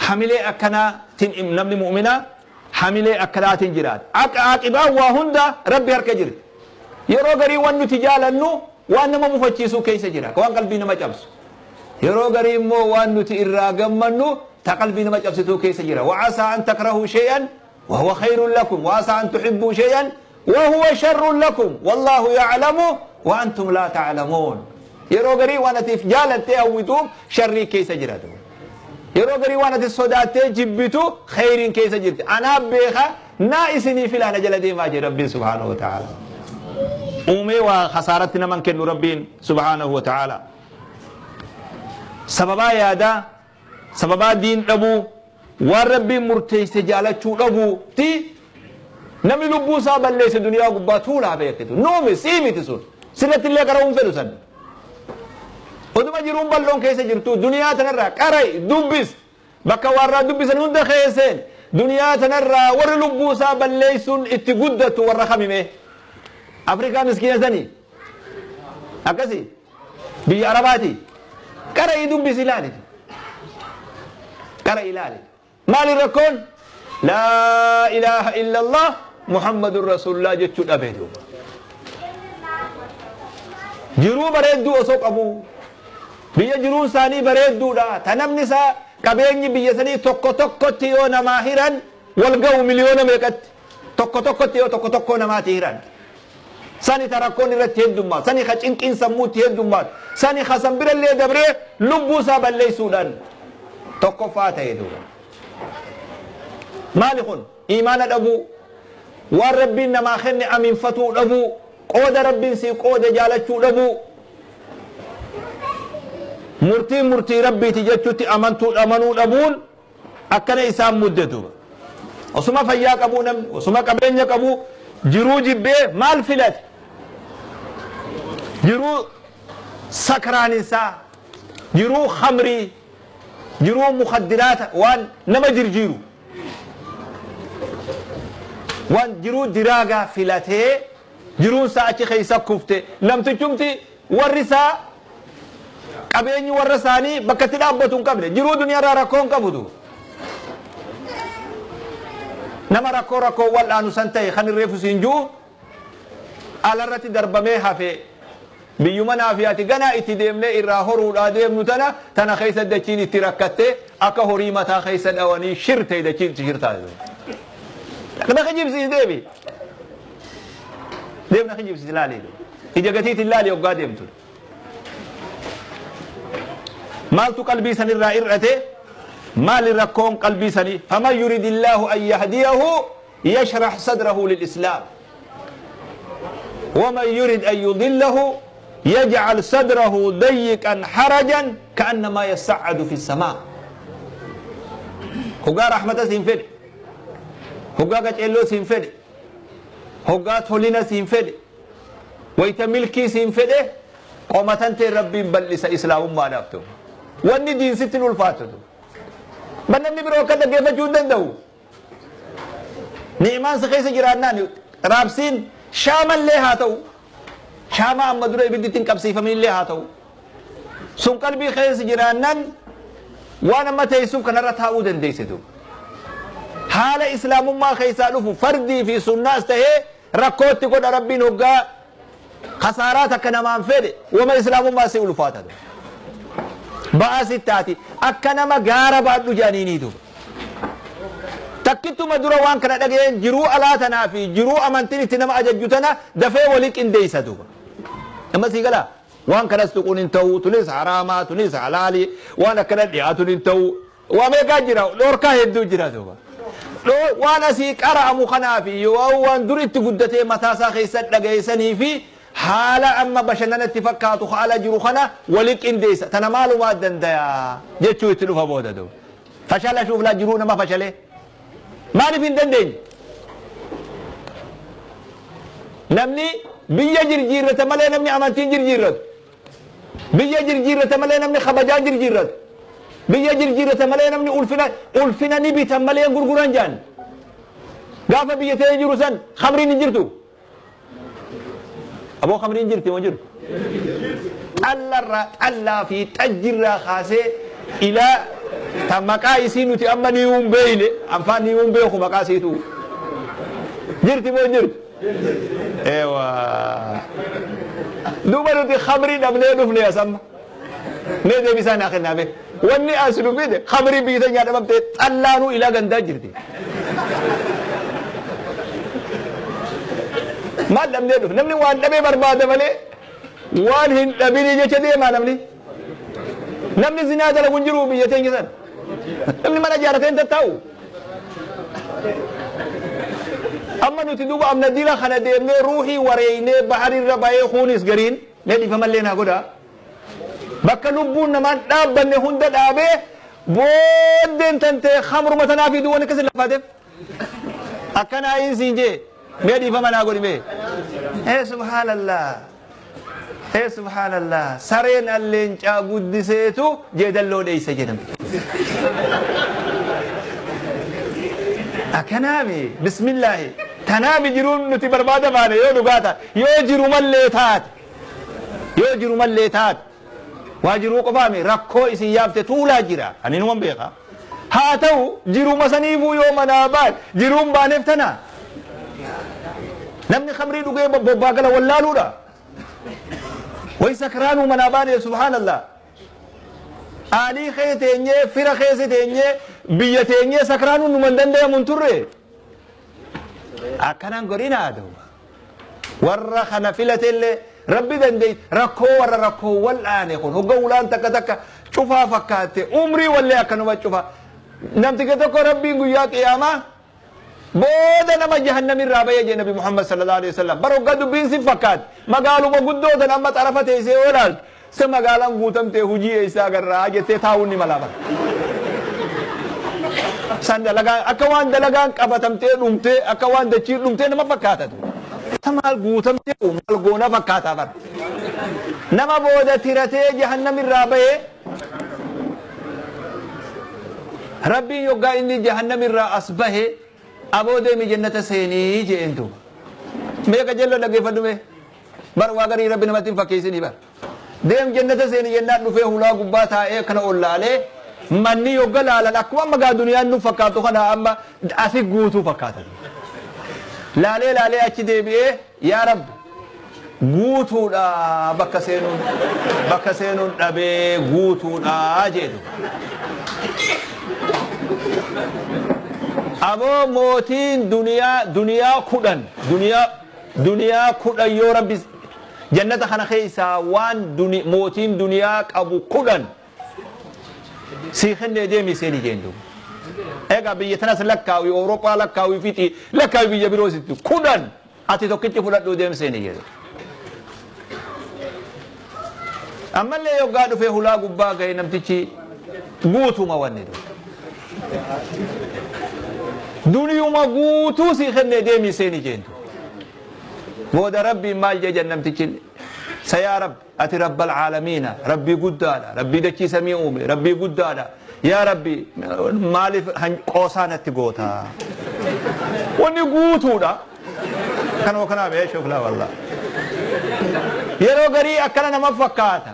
Hamilee akkanaatiin namni mu'minaa hamilee akkanaatiin jiraata. Aqibaan waa hunda Rabbi harka jirti. Yeroo garii waan nuti jaalannu waan nama mufachiisuu keessa jira, waan qalbii nama cabsu. Yeroo garii immoo waan nuti irraa gammannu ta qalbii nama cabsituu keessa jira. وعسى أن تكرهوا شيئا وهو خير لكم وعسى أن تحبوا شيئا وهو شر لكم والله يعلم وأنتم لا تعلمون. Yeroo garii waan atiif jaalattee hawwituuf sharrii keessa jira. Yeroo garii waan ati sodaattee jibbitu khayriin keessa jirti. Anaa beeka, naa isinii filaana, jala deemaa jedhe Rabbiin سبحانه وتعالى. Uumee waa khasaaratti naman kennu Rabbiin سبحانه وتعالى. Sababaa yaadaa, sababaa diin dhabuu, waan Rabbiin murteesse jaalachuu dhabuu ti namni lubbuu isaa balleesse duniyaa gubbaa tuulaa beekitu. Nuumi sii miti sun sirratti illee qara'uun fedhu san. Oduma jiruun bal'oon keessa jirtu duniyaa tanarraa qarai dubbis, bakka warraa dubbisan hunda keesseen duniyaa tanarraa warri lubbuu isaa balleessuun itti guddatu warra kamime? Afrikaa miskiina sanii akkasi, biyya Arabaati qarai dubbis, ilaali, qara ilaali. Maali rakkoon? لا إله إلا الله محمد رسول الله jechuu dhabee duuba. Jiruu bareedduu osoo qabu, biyya jiruun isaanii bareedduudha, ta namni isaa qabeenyi biyya sanii tokko tokkotti yoo namaa hiran wal ga'u miliyoona meeqatti, tokko tokkotti yoo tokko tokko namaati hiran sani, ta rakkoon irratti heddummaatu sani, ka cinqiin sammuutti heddummaatu sani, ka san birallee dabree lubbuu isaa balleessuudhaan tokkoffaa ta'e duuba. Maali kun? Imaana dhabuu, waan Rabbiin namaa kenne aminfatuu dhabuu, qooda Rabbiin sii qoode jaalachuu dhabuu, murtiin murtii Rabbiiti jechuutti amantuu amanuu dhabuun akkana isaan mudde duuba. Osuma fayyaa qabuu namni, osuma qabeenya qabuu, jiruu jibbee maal filate? Jiruu sakraaninsaa, jiruu khamrii, jiruu mukaddiraata, waan nama jirjiiru, waan jiruu diraagaa filatee jiruun isaa achi keessa kufte. Namtichumti warri isaa qabeenyi warra isaanii bakka itti dhaabbatu hin qabne, jiruu duniyaarraa rakkoo hin qabutu. Nama rakkoo rakkoo wal'aanu san ta'e kan irreefu siin jiru alarratti darbamee hafe. Biyyuma naafiyaati ganaa itti deemnee irraa horuudhaa deemnu tana, tana keessa dachiin itti rakkatte, akka horii mataa keessa dhawanii shirte, dachiin itti shirtaa. Nama kijibsiis deebi. Deemna kijibsiisi laalii. Ija gatiitiin laalii hoggaa deemtu. Maaltu qalbii sanirraa irrate? Maali rakkoon qalbii sanii? Faman yuridillaahu an yahdiyahu yashrah sadrahu lilislaam. ومن يرد أن يضله يجعل صدره ضيقا حرجا كأنما يصعد في السماء. هقا رحمة سينفد، هقا قجلو سينفد، هقا تولينا سينفد، ويتملكي سينفد، قومتان ربي بلس إسلام ما نفتو. واني دين ستن الفاتو. بنني برو كذا كيف جودن دو. نعمان سخيس جيراننا رابسين شاما لها تو. شاما أما دري بدي تنكبسي فمن لها تو. سن قلبي خيس جيراننا وانا ما تيسوف كان رتها ودن ديسدو. حال إسلام ما خيسالوف فردي في سنة استهي ركوت تقول ربي نوجا خساراتك أنا ما انفد وما إسلام ما سيقول فاتد. بأسي تاتي أكنا ما جارب عدو جانيني دو. تكتو مدورة وان كنا دقين جرو على تنافي جرو أمانتني تنما أججتنا دفع ولك إن ديسدو. أما سيقلا وان كنا استقون انتو تونس حرامة تونس حلالي وانا كنا دياتون انتو وما كاجرا لوركا هدو جرا دوبا. وانا سيك أرى مخنافي وان دريت قدتي متاسا خيسات لقيسني في حالة أما بشننا اتفقاتو حالة جروخنا ولك إنديسا تنمالو ما دنديا جتشو يتلوفا بودا دو فشل أشوف لا جرونا ما فشله ما نفين دندين نمني بيا جرجيرة مالي نمني أمانتين جرجيرة بيا جرجيرة مالي نمني خبجان جرجيرة بيا جرجيرة مالي نمني ألفنا ألفنا نبي تمالي غرغران جان قافة بيا تيجروسان خمرين نجرتو أبو خمرين جرتي وجر الله الله في تجرا خاصة إلى تمكا يسينو تي أما نيوم بيني أنفان نيوم بيخو مكاسيتو جرتي مو جرت ايوه دوبا نتي خمرين أبني نفني يا سما نيدي بيسان آخر نابي واني أسلو بيدي خمرين بيسان يا دمام تلانو إلى غندا جرتي ما دمني دف نمني وان دبي برباد ملي وان هن دبيني جچ دي ما نمني نمني زنا دل غنجرو بيتين جسن نمني ما جارتين تتاو اما نتي دوبا امنا ديلا خنا ديمني روحي وريني بحر الرباي خونس غرين ندي فملينا غدا بك لبون ما دابني هند دابي بودن تنت خمر متنافي دون كسل فادف اكنا اين سينجي ميدي فما نقول مي إيه سبحان الله إيه سبحان الله سرين اللينجا قدسيتو جدلو ليس جنم أكنامي بسم الله تنامي جرون نتي بربادة ماني يو دقاتا يو جرو مليتات يو جرو مليتات واجرو قفامي ركو إسي يابتي تولا جرا أني نوم بيقا هاتو جرو مسنيفو يوم نابات جرون بانفتنا نمني خمري دوغي بوباغلا ولالودا وي سكرانو مناباني سبحان الله آلي خيتيني فرا خيتيني بيتيني سكرانو نمندن دي منتوري أكنان غورينا دو ورا خنفلة اللي ربي دندي ركو ورا ركو والآن يكون هو قولان تك تك شوفا فكاتي عمري ولا أكنو بشوفا نمتك تكو ربي يا قيامة بودا نما جهنم الرابية جي نبي محمد صلى الله عليه وسلم برو قدو بين سفكات ما قالوا ما قدو تنما تعرفت ايسي ولال سما قالوا قوتم تهجي ايسا قرر جتي تاوني ملابا سان دلقان اكوان دلقان قبتم تي نمتي اكوان دچير نمتي نما فكاتتو تمال قوتم تي ومال قونا فكاتا بر نما بودا تيرتي جهنم الرابية ربي يقا إني جهنم الرا أصبه أبو ديمي جنة سيني جئنتو ميكا جلو لقي فدومي بر واغري ربي نمتين فكيسيني بر ديم جنة سيني جنة نفيه لا قباتا إيه كنا أولا عليه مني يقال على الأكوان مقا دنيا نفكاتو خنا أما أسي قوتو فكاتا لا لي لا لي أتش ديبي إيه يا رب قوتو لا بكا سينون بكا سينون أبي قوتو لا جيدو أبو موتين دنيا دنيا كودن دنيا Duniyaa 10 yoo rabbi jannata kana keessaa waan mootiin duniyaa qabu 10 sii kennee deemi seeni jeen duuba. Egaa biyya tanas lakkaawi, Awurooppaa lakkaawi, fixi lakkaawi biyya biroo sitti 10 ati tokkichi fudhadhuu deem seeni jedhu. Ammallee yoggaa dhufee hulaa gubbaa ga'e namtichi guutuma wanni duuba. Duniyuma guutuu sii kennee deemi seeni jeen duuba. Booda rabbiin maal jedhan namtichi sayaa rabbi ati rabbal caalamiina rabbii guddaadha rabbii dachii samii uume rabbii guddaadha yaa rabbi maaliif qoosaa natti goota wanni guutuudha kanuma kanaa bee shuflaa wallah yeroo garii akkana nama fakkaata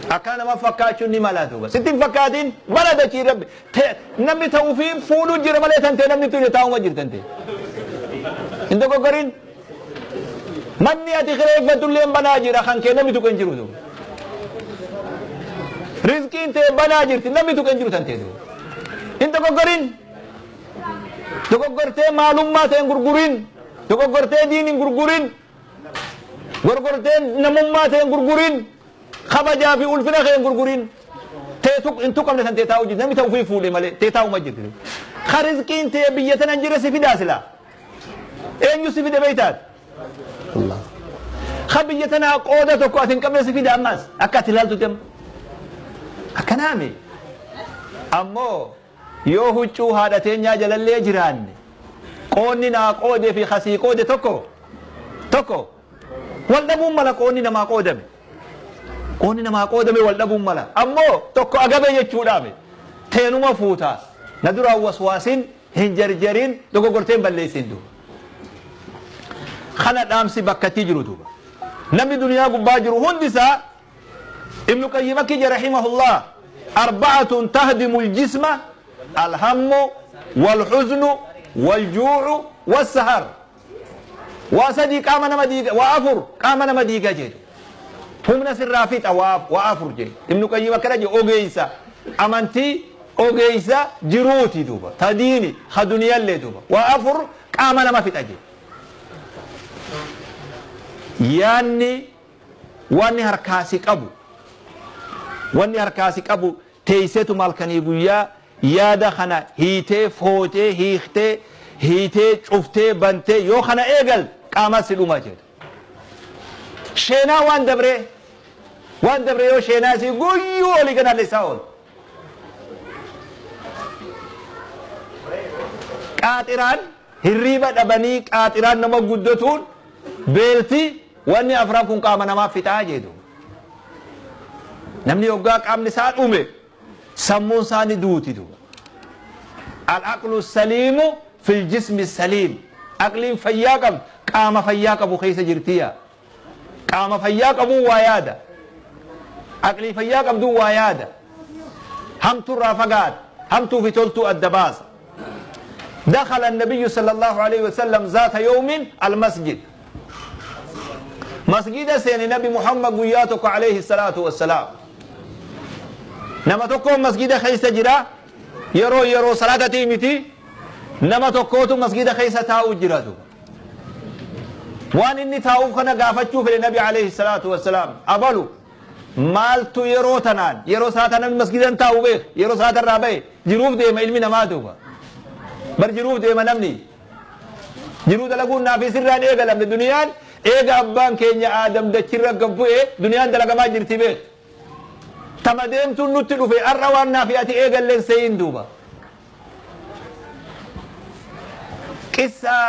akkana nama fakkaachuun ni mala duuba sitti hin fakkaatin mala dachii rabbi namni ta'uufii fuudhu jira malee tantee namni tuni taa'uma jirtante hin dogoggorin. Manni ati kireeffatullee banaa jira kan kee namni tuqe hin jiru duuba. Rizqiin tee banaa jirti namni tuqe hin jiru tantee duuba. Hin dogoggorin. Dogoggortee maalummaa ta'e hin gurgurin. Dogoggortee diin hin gurgurin. Gorgortee namummaa ta'e hin gurgurin. Kabajaa fi ulfina kee hin gurgurin. Tee hin tuqamne tantee taa'u jirti namni ta'uufii fuudhe malee tee taa'uma jirti. Ka rizqiin tee biyya tana hin jirre si fidaa silaa. Eenyu si fide beektaat? Allah. Ka biyya tanaa qooda tokko ati hin qabne si fida ammas akka ati ilaaltutti amma. Akkanaami. Ammoo yoo huccuu haadha teenyaa jalallee jiraanne qoonni naa qoode fi kasii qoode tokko tokko wal dhabuun mala qoonni namaa qoodame. Qoonni namaa qoodame wal dhabuun mala. Ammoo tokko agabe jechuudhaami. Teenuma fuutaa. Na duraan waswaasin hin jarjarin dogoggortee hin balleessin duuba. Kana dhaamsi bakkatti jiru duuba. Namni duniyaa gubbaa jiru hundi isaa Ibnu Qayyim akki jedhe rahimahullah arba'atun tahdimu aljisma alhammu walhuznu waljuucu wassahar. Waa sadii qaama nama diiga, waa afur qaama nama diiga jedhu. Humna sirraa fixa waa afur jedhe. Ibnu Qayyim akkana jedhe ogeessa amantii ogeessa jiruuti duuba. Ta diini ha duniyaallee duuba. Waa afur qaama nama fixa jedhe. Yaanni wanni harkaasi qabu wanni harkaasi qabu teesseetu malkanii guyyaa yaada kana hiitee footee hiiktee hiitee cuftee bantee yoo kana eegal qaama si dhuma jedha. Sheenaa waan dabree yoo sheenaa si guyyuu olii gana isaa oolu. Qaaxiraan hirriiba dhabanii qaaxiraan nama guddatuun beelti wanni afran kun qaama namaa fixaa jedhu. Namni yoggaa qaamni isaa dhume sammuun isaa ni duuti duuba. Al-aqlu saliimu fil jismi saliim. Aqliin fayyaa qabdu qaama fayyaa qabu keessa jirtiya. Qaama fayyaa qabu waa yaada. Aqlii fayyaa qabdu waa yaada. Hamtuurraa fagaata. Hamtuu fi toltuu adda baasa. دخل النبي صلى الله عليه وسلم ذات يوم المسجد. مسجد سين نبي محمد قياتك عليه الصلاة والسلام. نما تكون مسجد خيس جرا يرو يرو صلاة تيمتي نما تكوت مسجد خيس تاو جرا وان إني تاو خنا قافتشو في النبي عليه الصلاة والسلام أبلو مالتو يرو تنان يرو صلاة نبي مسجد تاو بيخ يرو صلاة الرابع جروف دي ما علمنا ما دوبا بر جروف دي ما نمني جروف دلقون نافي سران إيقا لمن الدنيا إيقا أبان كينيا آدم دكرة قبوه دنيا دلقا ما جرتي بيخ تمديمتو نتلو في الروان نافياتي إيقا اللي سيين دوبا قصة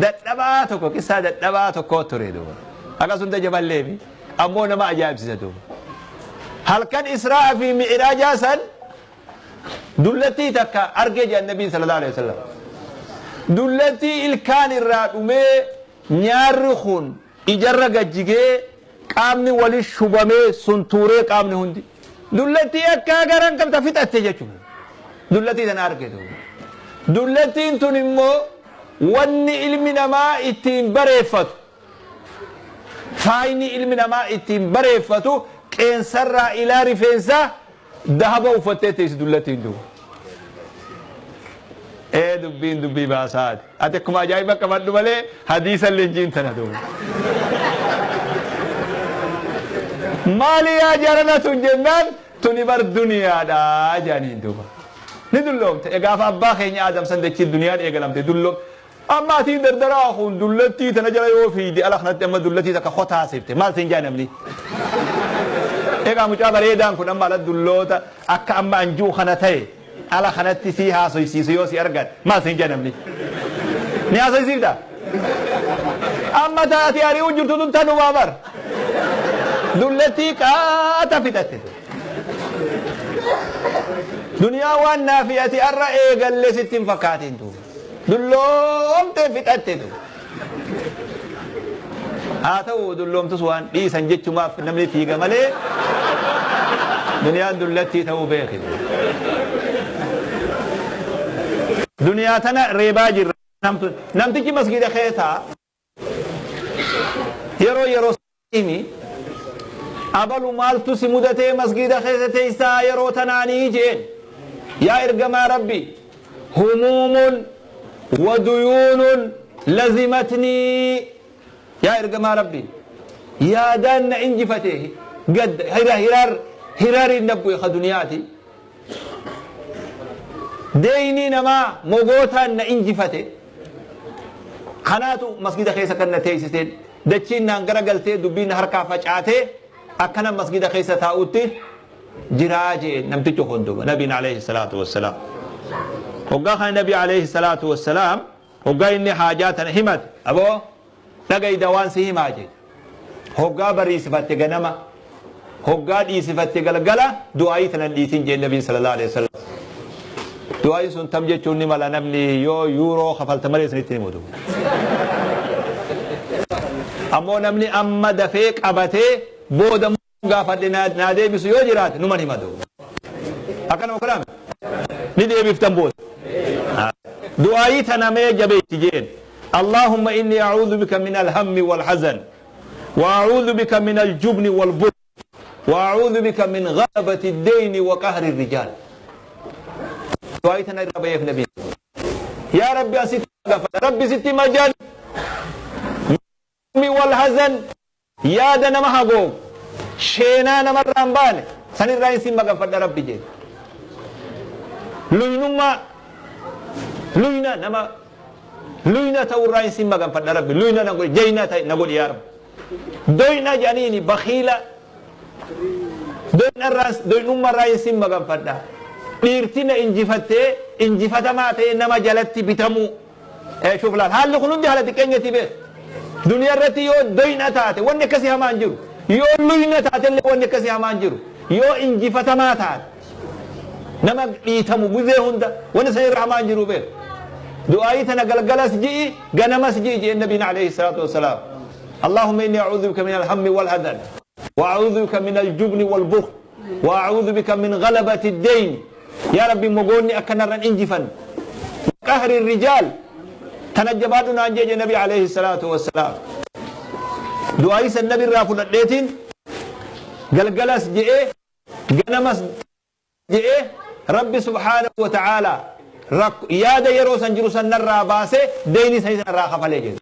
dadhabaa tokko qissaa dadhabaa tokko ture duuba. Akkasuma jaballeemi ammoo nama ajaa'ibsiisa duuba. Halkan Israa fi Mi'raajaa san dullattii takka argee jedhan Nabiin sallallahu alaihi wasallam. Dullattii ilkaan irraa dhumee nyaarri kun ijarra gajjigee qaamni wali shubamee suntuuree qaamni hundi. Dullattii akka garan qabda fixatte jechuudha. Dullattii sana argee duuba. Dullattiin tun immoo wanni ilmi namaa ittiin bareeffatu faayni ilmi namaa ittiin bareeffatu qeensarraa ilaa rifeensaa dahaba uffattee teessi dullattiin duuba. Ee dubbiin dubbii baasaati. Ati akkuma ajaa'iba qabadhu malee hadiisa leenjiin tana duuba. Maali yaa jarana tun jennaan tuni bar duniyaadha jedhaniin duuba. Ni dulloomte. Gaafa abbaa keenya Aadam san dachii duniyaan eegalamte dulloom. Amma atiin dardaraa kun dullattii tana jala yoo fiide ala kanatti amma dullattii takka kotaasifte maal siin jaa namni. Egaa mucaa bareedaan kun amma ala dulloota akka amma anjuu kana ta'e ala kanatti si haasoysiisu yoo si argan maal siin jaa namni. Ni haasoysiifta? Amma taati ari'uu jirtu tun tanumaa bar. Dullattii qaata fixatte. Duniyaa waan naafiyati arra eegalle sitti hin fakkaatin duuba. Dulloomtee fixatte duuba. Haa ta'u dulloomtus waan dhiisan jechumaaf namni fiiga malee duniyaan dullattii ta'uu beeki. Duniyaa tana reebaa jirra. Namtichi masgiida keessaa yeroo yeroo himi abalu maaltu si mudatee masgiida keessa teessaa yeroo tanaanii jeen yaa ergamaa rabbi humuumun wa duyuunun lazimatnii yaa ergamaa rabbi yaadaan na injifate gad hiraar hiraariin nabbu'e ka duniyaati deeynii namaa mogootaan na injifate kanaatu masgida keessa kan na teessiseen dachiin naan garagaltee dubbiin harkaa facaatee akkana masgida keessa taa'utti jiraa jee namtichi kun duuba nabiin alayhi salaatu wassalaam. Hoggaa kana nabi alayhi salaatu wassalaam hoggaa inni haajaa tana himate aboo dhagayda waan si himaa jee hoggaa bariisifatte ganama hoggaa dhiisifatte galgala du'aayii tana dhiisin jee nabiin sallallahu alayhi wasallam. Du'aayi sun tam jechuun ni mala namni yoo yuuroo kafalta malee isinitti himutu. Ammoo namni amma dafee qabatee booda gaafadhe naa deebisu yoo jiraate numan himatu. Akkanuma kalaame ni deebiftan booda. Du'aayii tana mee jabeetti jeen. Allahumma inni a'uudhu bika min alhammi wal hazan wa a'uudhu bika min aljubni wal bukhl wa a'uudhu bika min ghalabati ad-dayni wa qahri ar-rijal. Du'aayii tana irra bayeef nabi. Yaa Rabbi asitti gaafadha. Rabbi sitti majal. Wal hazan yaada nama hagoogu sheenaa namarraa hin baane sanirraa isin maganfadha Rabbi jeen. Luynummaa luyna nama luyna ta'urraa isin maganfadha Rabbi luyna na godhi jayna ta'e na godhi yaa Rabbi. Doyna jedhaniini bakhiila doynummaarraa isin maganfadha. Dhiirti na injifattee injifatamaa ta'e nama jalatti bitamuu. Shuuf laal haalli kun hundi haala xiqqeenyatti beeku. Duniyaa irratti yoo doyna taate wanni akkasii hamaan jiru. Yoo luyna taate illee wanni akkasii hamaan jiru. Yoo injifatamaa taate nama dhiitamu guzee hunda wanni san irra hamaan jiru beeku. Du'aayii tana galgalas ji'i ganamas ji'i jeen nabiin alayhi salaatu wassalaam. Allahumma inni a'uudhu bika min alhammi wal hazan wa a'uudhu bika min aljubni wal bukhl wa a'uudhu bika min ghalabati ad-dayn. Yaa Rabbi mogoonni akkanarran injifan. Qahri rijaal tana jabaadhu naan jeje nabi alayhi salaatu wassalaam. Du'aayii san nabi irraa fudhadheetiin galgalas je'ee ganamas je'ee Rabbi subhaanahu wa ta'aala yaada yeroo san jiru san narraa baasee deeyni san narraa kafalee jedhe.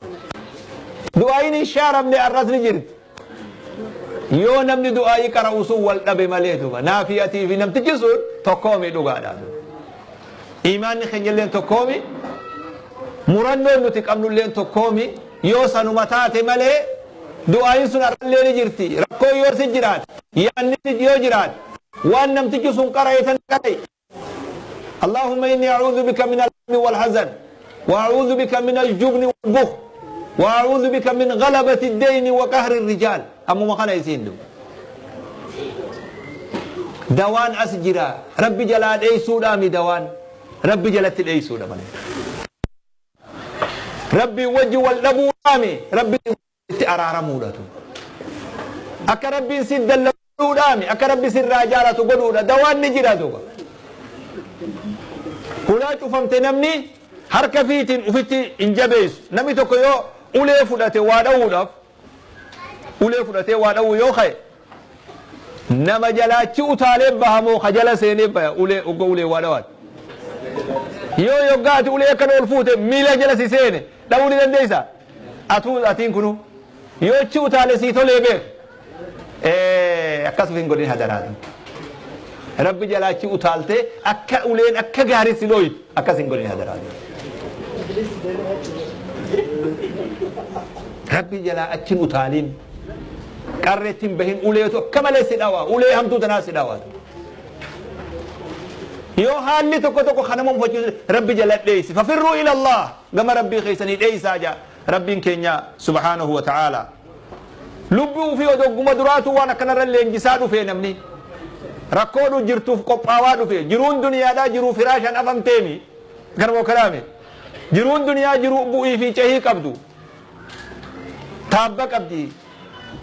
Du'aayiin hin shaaramne arras ni jirti. Yoo namni du'aayii qara'u sun wal dhabe malee duuba naafi atii fi namtichi sun tokkoomi dhugaadha. Imaanni keenya illee tokkoomi murannoon nuti qabnu illee tokkoomi yoo sanuma taate malee du'aayiin sun arrallee ni jirti. Rakkoo yoo si jiraate yaadni yoo jiraate waan namtichi sun qara'e tan qara'e. Allahumma inni a'uudhu bika min al-hammi wal hazan wa a'uudhu bika min al-jubni wal bukhl wa a'uudhu bika min ghalabati ad-dayni wa qahri ar-rijal. Ammuma kana isiin du. Dawaan as jira. Rabbi jalaa dheeysuudhaami dawaan. Rabbi jalatti dheeysuudha malee. Rabbi wajji wal dhabuudhaami. Rabbi itti araaramuudhatu. Akka Rabbiin si dallabuudhaami. Akka Rabbi sirraa jaalatu godhuudha. Dawaan ni jira duuba. Hulaa cufamte namni harka fiitiin ufitti hin jabeessu. Namni tokko yoo ulee fudhate waa dha'uudhaaf ulee fudhatee waa dha'uu yoo ka'e nama jalaachi utaalee bahamoo ka jala seenee baya ulee ogga ulee waa dhawaat. Yoo yoggaati ulee akkana ol fuute miila jala si seene dha'uu ni dandeessa. Atuu atiin kunu yoo achi utaale sii tolee beek. Akkas hin godhin hadaraatu. Rabbi jalaa achi utaaltee akka uleen akka gaarii si dhooytu akkas hin godhin hadaraatu. Rabbi jalaa achi hin utaalin. Qarreetti hin bahin uleetu akka malee si dhawa ulee hamtuu tanaa si dhawa. Yoo haalli tokko tokko kanama uffachiisu rabbi jala dheeysi fafirruu ila Allah gama rabbii keessanii dheeysaa jaa rabbiin keenya subhaanahu wa ta'ala. Lubbuu fi odogguma duraatu waan akkanarra leenjisaa dhufe namni. Rakkoodhu jirtuuf qophaawaa dhufe jiruun duniyaadhaa jiruu firaashaan afamteemi kanuma kalaame jiruun duniyaa jiruu bu'ii fi cehii qabdu taabba qabdi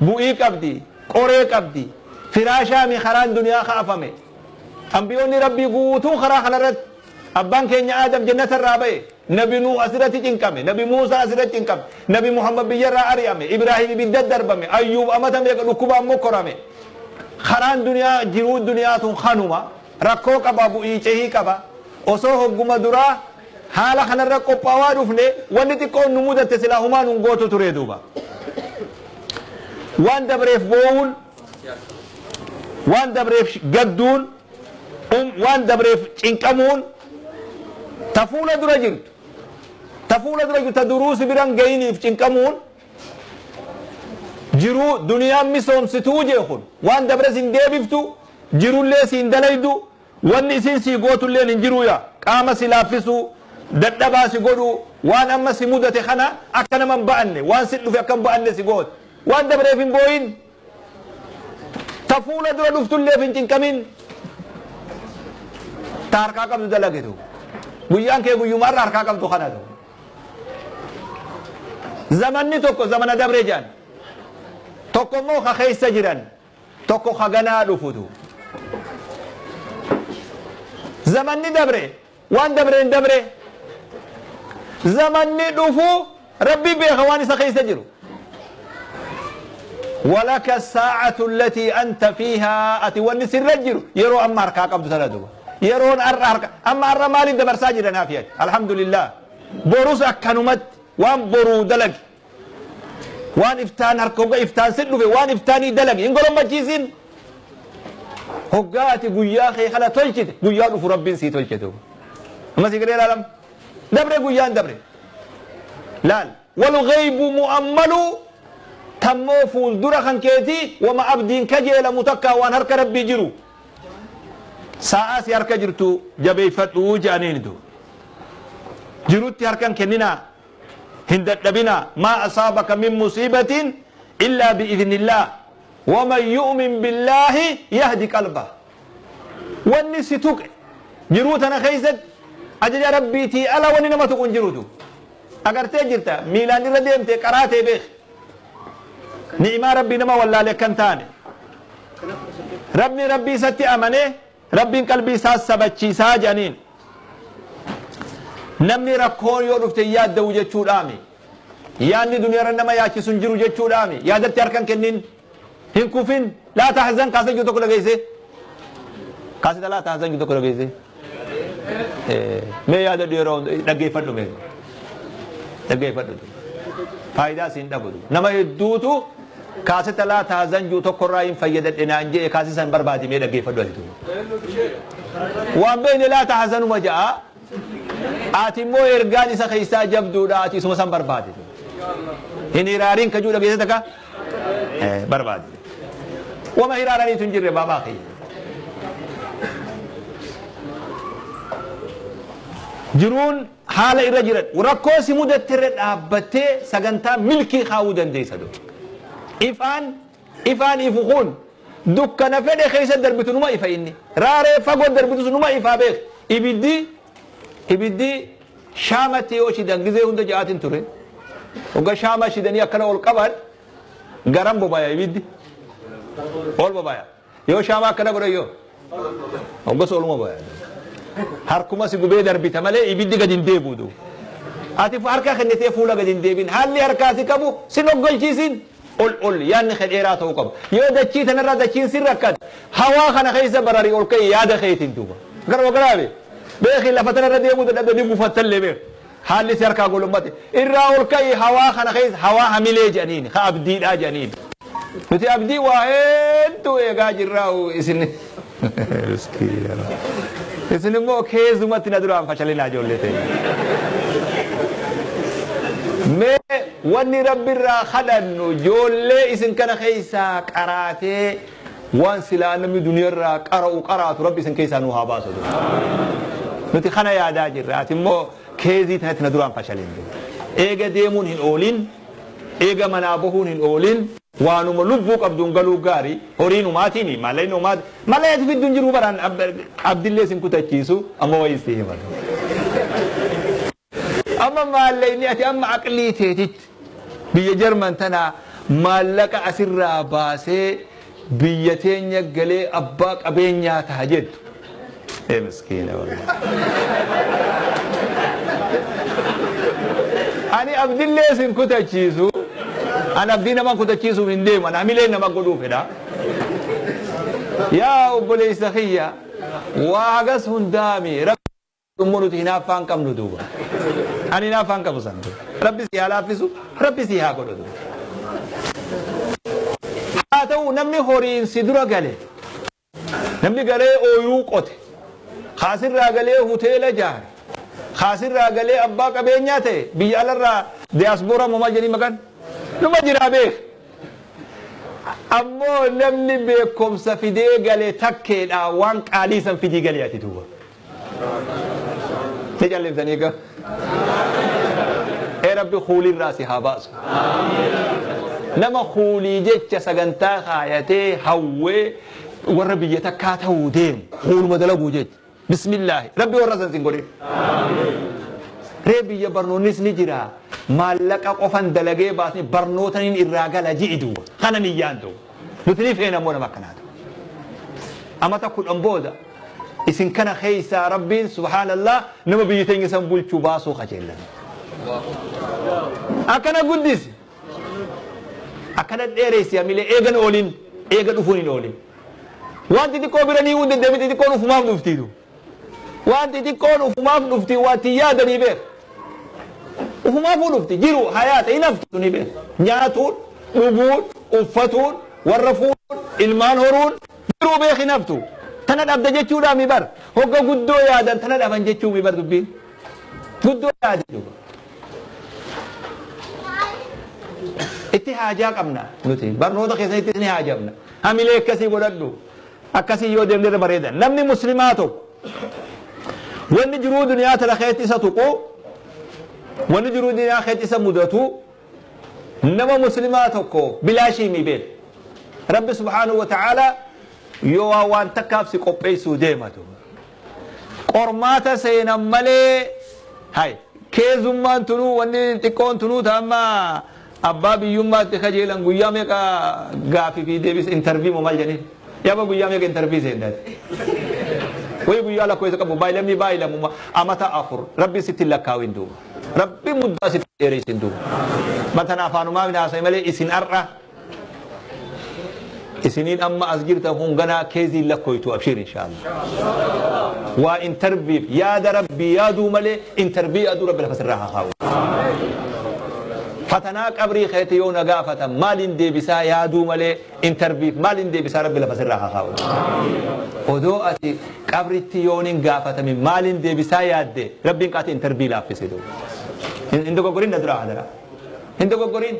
bu'ii qabdi qoree qabdi firaashaami karaan duniyaa kaafame ambiyoonni rabbii guutuun karaa kanarratti abbaan keenya aadam jannata irraa ba'e nabi nuuh asirratti cinqame nabi muusaa asirratti cinqame nabi muhammad biyyarraa ari'ame ibraahim ibidda darbame ayyuub amata meeqa dhukkubaan mokkorame karaan duniyaa jiruu duniyaa tun kanuma rakkoo qaba bu'ii cehii qaba osoo hogguma duraa haala kanarra qophaawaa dhufne wanni xiqqoon nu mudatte silaa humaa nun gootu ture duuba waan dabreef boo'uun waan dabreef gadduun waan dabreef cinqamuun ta fuula dura jirtu ta fuula dura jirtu ta duruusi biran gayiniif cinqamuun jiruu duniyaan misoomsituu jee kun waan dabre sin deebiftu jirullee siin dalaydu wanni isin sii gootulleen hin jiru yaa qaama si laaffisuu dadhabaa si godhu waan amma si mudate kana akka nama hin ba'anne waan si dhufe akka hin ba'anne si goote waan dabreef hin boo'in ta fuula dura dhuftulleef hin cinqamin ta harkaa qabdu dalagitu guyyaan kee guyyumaarra harkaa qabdu kanatu zamanni tokko zamana dabre jedhan tokko immoo ka keessa jiran tokko ka ganaa dhufutu zamanni dabre waan dabreen dabre zamanni dhufu rabbi beeka waan isa keessa jiru walaka saacatu allatii anta fiihaa ati wanni sirra jiru yeroo amma harkaa qabdu sana duba yeroon har'a harka amma har'a maaliif dabarsaa jira naaf yaad alhamdulillah borus akkanumatti waan boruu dalagi waan iftaan harka hogga iftaan si dhufe waan iftaanii dalagi hin golommachiisin hoggaa ati guyyaa kee kana tolchite guyyaa dhufu rabbiin sii tolche duuba amma sii galee laalam dabre guyyaan dabre laal walghaybu mu'ammalu tammoo fuuldura kan keetii wama abdiin kajeelamu takkaa waan harka rabbii jiru saa'aa si harka jirtu jabeeffadhuu jedhaniinitu jirutti harkan kenninaa hin dadhabinaa maa asaabaka min musiibatin illaa biidnillaah waman yu'min billaahi yahdi qalba wanni si tuqe jiruu tana keeysatti ajaja rabbiitii ala wanni nama tuqu hin jirutu agartee jirta miilaan irra deemte qaraatee beek ni'imaa rabbii nama wallaale akkan taane rabni rabbii isatti amane rabbiin qalbii isaa sabachiisaa jedhaniin namni rakkoon yoo dhufte yaadda'u jechuudhaami yaadni duniyaarra nama yaachisu hin jiru jechuudhaami yaadatti harkan kennin hin kufin laa tahzan kaasa jiru tokko dhageesse kaasita laa tahzan jiru tokko dhageesse mee yaadadhu yeroo dhaggeeffadhu mee dhaggeeffadhu faayidaa siin dhabu nama hedduutu kaasita laa tahzan jiru tokkorraa hin fayyadadhe naan jedhe kaasisa hin barbaadi mee dhaggeeffadhu ati waan beekne laa tahzanuma ja'a ati immoo ergaan isa keessaa jabduudha ati isuma san barbaade hin hiraariin kajuu dhageesse takka barbaade wama hiraaraniitu hin jirre baabaa kiyya jiruun haala irra jiran rakkoo si mudatte irra dhaabbattee sagantaa milkii kaa'uu dandeessa du ifaan ifaan ifu kun dukkana fedhe keessa darbitu numa ifa inni raaree fagoo darbitu numa ifaa beek ibiddi ibiddi shaamatti yoo shidan gizee hunda ja'aatin ture hogga shaama shidanii akkana ol qaban garam bobaya ibiddi ol bobaya yoo shaama akkana godhan yoo hoggas oluma bobaya harkuma si gubee darbita malee ibiddi gad hin deebi'u ati harka kennitee fuula gad hin deebin haalli harkaa si qabu sin oggolchiisin ol ol yaadni kee dheeraa ta'uu qaba yoo dachii tanarraa dachiin sin rakkate hawaa kana keessa bararii ol ka'e yaada keetiin duuba gara garaabe Beeki lafa tanarra deemuu dadhabde ni gufattallee beek. Haalli si harkaa golommate. Irraa ol ka'ii hawaa kana keessa hawaa hamilee jedhaniin ka abdiidhaa jedhaniin. Nuti abdii waa hedduu eegaa jirraa isin. Isin immoo keessumatti na duraan fashalinaa ijoollee ta'e. Mee wanni Rabbirraa kadhannu ijoollee isin kana keessaa qaraatee waan silaa namni duniyaarraa qara'u qaraatu Rabbi isin keessaa nu haa baasu. Nuti kana yaadaa jirra. Ati immoo keezii tanatti na duraan fashalin. Eega deemuun hin oolin, eega manaa bahuun hin oolin, waanuma lubbuu qabduun galuu gaarii horiin umaatiin maallaqni umaati maallaqni fidduun jiru baraan abdillee isin kutachiisu amma wayii si himatu. Amma maallaqni ati amma aqlii teetitti biyya Jarman tanaa maallaqa asirraa baasee biyya teenya galee abbaa qabeenyaa ta'a jettu. Ee miskiina wallahi. Ani abdillee isin kutachiisu. Ani abdii nama kutachiisuuf hin deemu. Ani hamilee nama godhuu fedha. Yaa obboleessa kiyya waa hagas hundaami. Rabbi immoo nuti hinaaffaa hin qabnu duuba. Ani hinaaffaa hin qabu san. Rabbi si haa laaffisu, Rabbi si haa godhu duuba. Haa ta'u namni horiin si dura gale, namni galee ooyiruu qote, kaasirraa galee hoteela jaare, kaasirraa galee abbaa qabeenyaa ta'e biyya alarraa diyaaspooraa moomaa jedhanii maqaan numa jiraa beek. Ammoo namni beekumsa fidee gale takkeedha waan qaalii san fidii galee ati duuba. Ni calliftanii gaa. Ee Rabbi kuulirraa si haa baasu. Nama kuulii jecha sagantaa kaayatee hawwee warra biyya takkaa ta'uu deemu kuuluma dalaguu jecha. Bismillaahi. Rabbi warra san sin godhin. Ree biyya barnoonnis ni jira. Maallaqa qofan dalagee baasni barnootaniin irraa gala ji'i duuba. Kana niyyaan duuba. Nuti ni feena immoo nama akkanaatu. Amata 10 booda isin kana keessaa Rabbiin subhaanallah nama biyya teenya san bulchuu baasuu kajeellan. Akkana guddisi. Akkana dheeressi hamilee eegan oolin eega dhufuun hin oolin. Waan xixiqqoo bira ni hundee deemee xixiqqoon ufumaaf dhuftiitu. Waan xixiqqoon ufumaaf dhufti waan yaadanii beek. Ufumaafuu dhufti jiru hayaata hin haftu ni beek. Nyaatuun, dhuguun, uffatuun, warra fuudhuun, ilmaan horuun jiruu beek hin haftu. Tana dhabda jechuudhaa mi bar. Hogga guddoo yaadan tana dhaban jechuu mi bar dubbiin. Guddoo yaada jechuudha. Itti haajaa qabna nuti barnoota keessatti ni haajamna. Hamilee akkasii godhadhu. Akkasii yoo deemne irra bareeda. Namni muslimaa tokko wanni jiruu duniyaa tana keessatti isa tuqu, wanni jiruu duniyaa keessatti isa mudatu nama muslimaa tokko bilaashii mi beeku. Rabbi subhaanahu wa ta'ala yoo waan takkaaf si qopheessuu deematu. Qormaata seenan malee hay keezummaan tunuu wanni xiqqoon tunuu ta'amma abbaa biyyummaatti kajeelan guyyaa meeqa gaafii fi deebis intarvii moo maal jedhanii yaaba guyyaa meeqa intarvii seendaati. Wayi guyyaa lakkoofsa qabu baay'ilamni baay'ilamu amata 4 rabbi sitti lakkaawin duuba. Rabbi muddaa sitti dheeressin duuba. Matan afaanumaa haasa'e malee isin har'a isiniin amma as jirtan kun ganaa keeziin lakkooytu abshir inshaallah. Waa intarviif yaada rabbii yaaduu malee intarvii yaaduu rabbi lafa sirraa haa kaa'u. Fatanaa qabrii keeti yoo na gaafatan maaliin deebisaa yaaduu malee intarviif maaliin deebisaa rabbi lafa sirraa haa kaa'u. Odoo ati qabritti yoon hin gaafatamin maaliin deebisaa yaadde rabbiin qaati intarvii laaffise duuba. Hin dogoggorin na duraa hadara. Hin dogoggorin.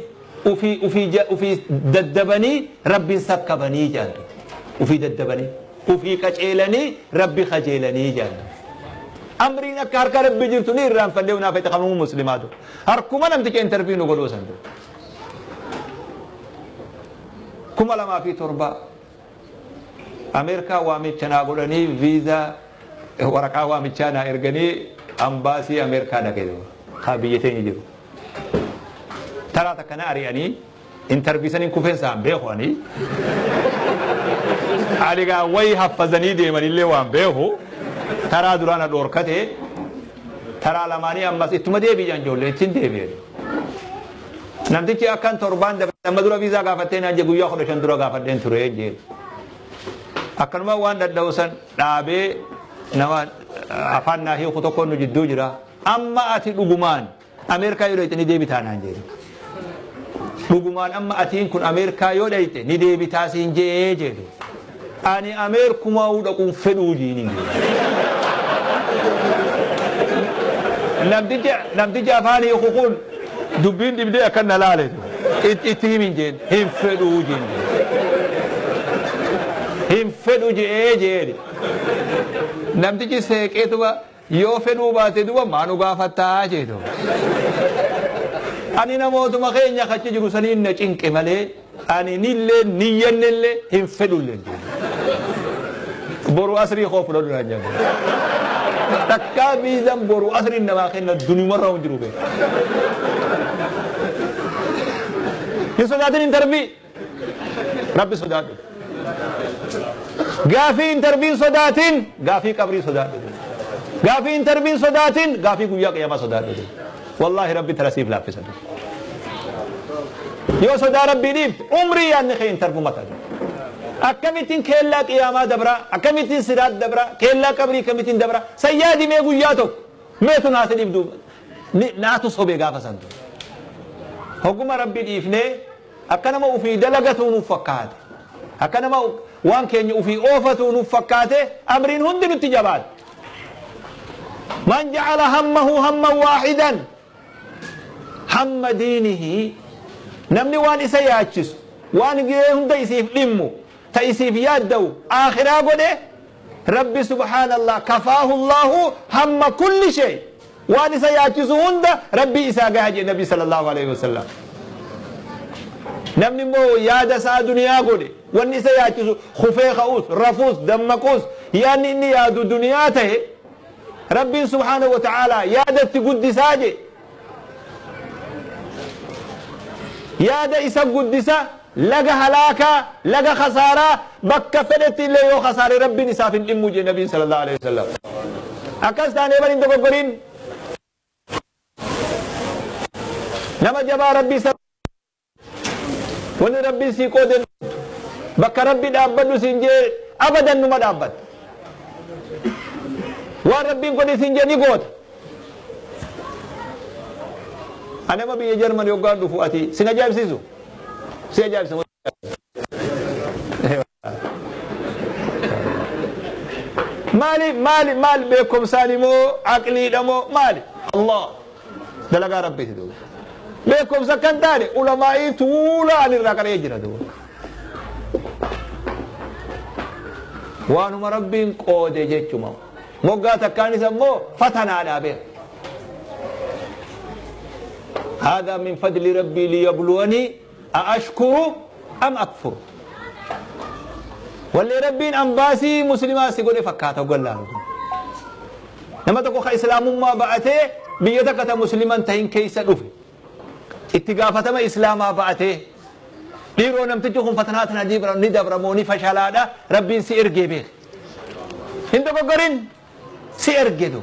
Ufii daddabanii rabbiin sakkabanii jaantu. Ufii daddabanii. Ufii qaceelanii rabbi kajeelanii jaantu. Amriin akka harka rabbi jirtu ni irraanfannee hunaa feete kamuu muslimaatu. Harkuma namticha intarvii nu godhuu san. 2007 Ameerikaa waamicha naa godhanii viizaa waraqaa waamichaa naa erganii ambaasii Ameerikaa dhaqee haa biyya teenya jiru. Taraa takka na ari'anii intarvii saniin kufeen isaan beeku ani. Ani gaa wayi haffazanii deemanillee waan beeku taraa duraa na dhoorkate taraa lamaanii ammas ittuma deebi'an ijoollee ittiin deebi'an. Namtichi akkan torbaan amma dura viizaa gaafattee naan jedhe guyyaa 15 dura gaafadheen ture jedhe. Akkanuma waan dadhabu san dhaabee nama Afaan naa hiiku tokko nu jidduu jira. Amma ati dhugumaan Ameerikaa yoo dhayxe ni deebitaa naan jedhe. Dhugumaan amma atiin kun Ameerikaa yoo dhayxe ni deebitaa siin jee jedhe. Ani Ameerikumaa dhaquun fedhuu jiiniin jedhe. Namtichi afaan hiiku kun dubbiin dhibdee akkan na laale itti himin jeen hin fedhuu jeen. Hin fedhu jee jedhe. Namtichi seeqeetuma yoo fedhuu baate duba maanu gaafattaa jedhu. Ani namootuma keenya kachi jiru saniin na cinqe malee ani nillee niyyannellee hin fedhullee jedhu. Boru asrii koo fudhadhu naan jedhu. Takkaa viizaan boru asriin namaa kenna dunumarraa hin jiru beeku. Hin sodaatin intarvii. Rabbi sodaadhu. Gaafii intarviin sodaatin gaafii qabrii sodaadhu. Gaafii intarviin sodaatin gaafii guyyaa qiyyamaa sodaadhu. Wallaahi Rabbi tana siif laaffisa. Yoo sodaa Rabbii dhiifte umrii yaadni kee intarvuma ta'a. Akkamittiin keellaa qiyaamaa dabra, akkamittiin siraat dabra, keellaa qabrii akkamittiin dabra, sayyaadi mee guyyaa tokko meetu naasa dhibdu naatu sobee gaafa santu. Hogguma Rabbii dhiifnee akka nama ufii dalagatu nuuf fakkaate. Akka nama waan keenya ufii oofatu nuuf fakkaate amriin hundi nutti jabaate. Man ja'ala hammahu hamman waahidan hamma diinihi namni waan isa yaachisu waan gahee hunda isiif dhimmu ta isiif yaadda'u aakhiraa godhe Rabbi subhaanallah kafaahu Allahu hamma kulli shay waan isa yaachisu hunda Rabbi isaa gaha jedhe Nabi sallallahu alaihi wasallam. Namni immoo yaada isaa duniyaa godhe wanni isa yaachisu kufee ka'us rafuus dammaquus yaadni inni yaadu duniyaa ta'e Rabbiin subhaanahu wa ta'aalaa yaadatti guddisaa jedhe. Yaada isa guddisa laga halaakaa laga khasaaraa bakka fedhetti illee yoo khasaare Rabbiin isaaf hin dhimmu jedhe Nabiin sallallahu alaihi wasallam. Akkas taanee bari hin dogoggorin. Nama jabaa Rabbii isa wanni Rabbiin sii qoode bakka Rabbi dhaabbadhu siin jee abadan numa dhaabbatta. Waan Rabbiin godhe siin jee ni goota. Ani amma biyya Jarman yoggaan dhufu ati sin ajaa'ibsiisu? Si ajaa'ibsa. Maali maali maal beekumsaan moo aqliidha moo maali? Allah dalagaa Rabbiiti duuba. Beekumsa kan taane ulamaa'ii tuulaa ani irraa qaree jira duuba. Waanuma Rabbiin qoode jechuma. Moggaa takkaanis ammoo fatanaadhaa beeka. هذا من فضل ربي ليبلوني أأشكر أم أكفر. واللي ربي أنباسي مسلمة سيقول فكاته وقال له لما تقول إسلام ما بعته بيتك مسلما تهين كيس الأفي اتقافة ما إسلام بعته ليرو نمتجهم فتنات ندبر ندبر موني فشلادا ربي سيرجي به انت بقرين سيرجي دو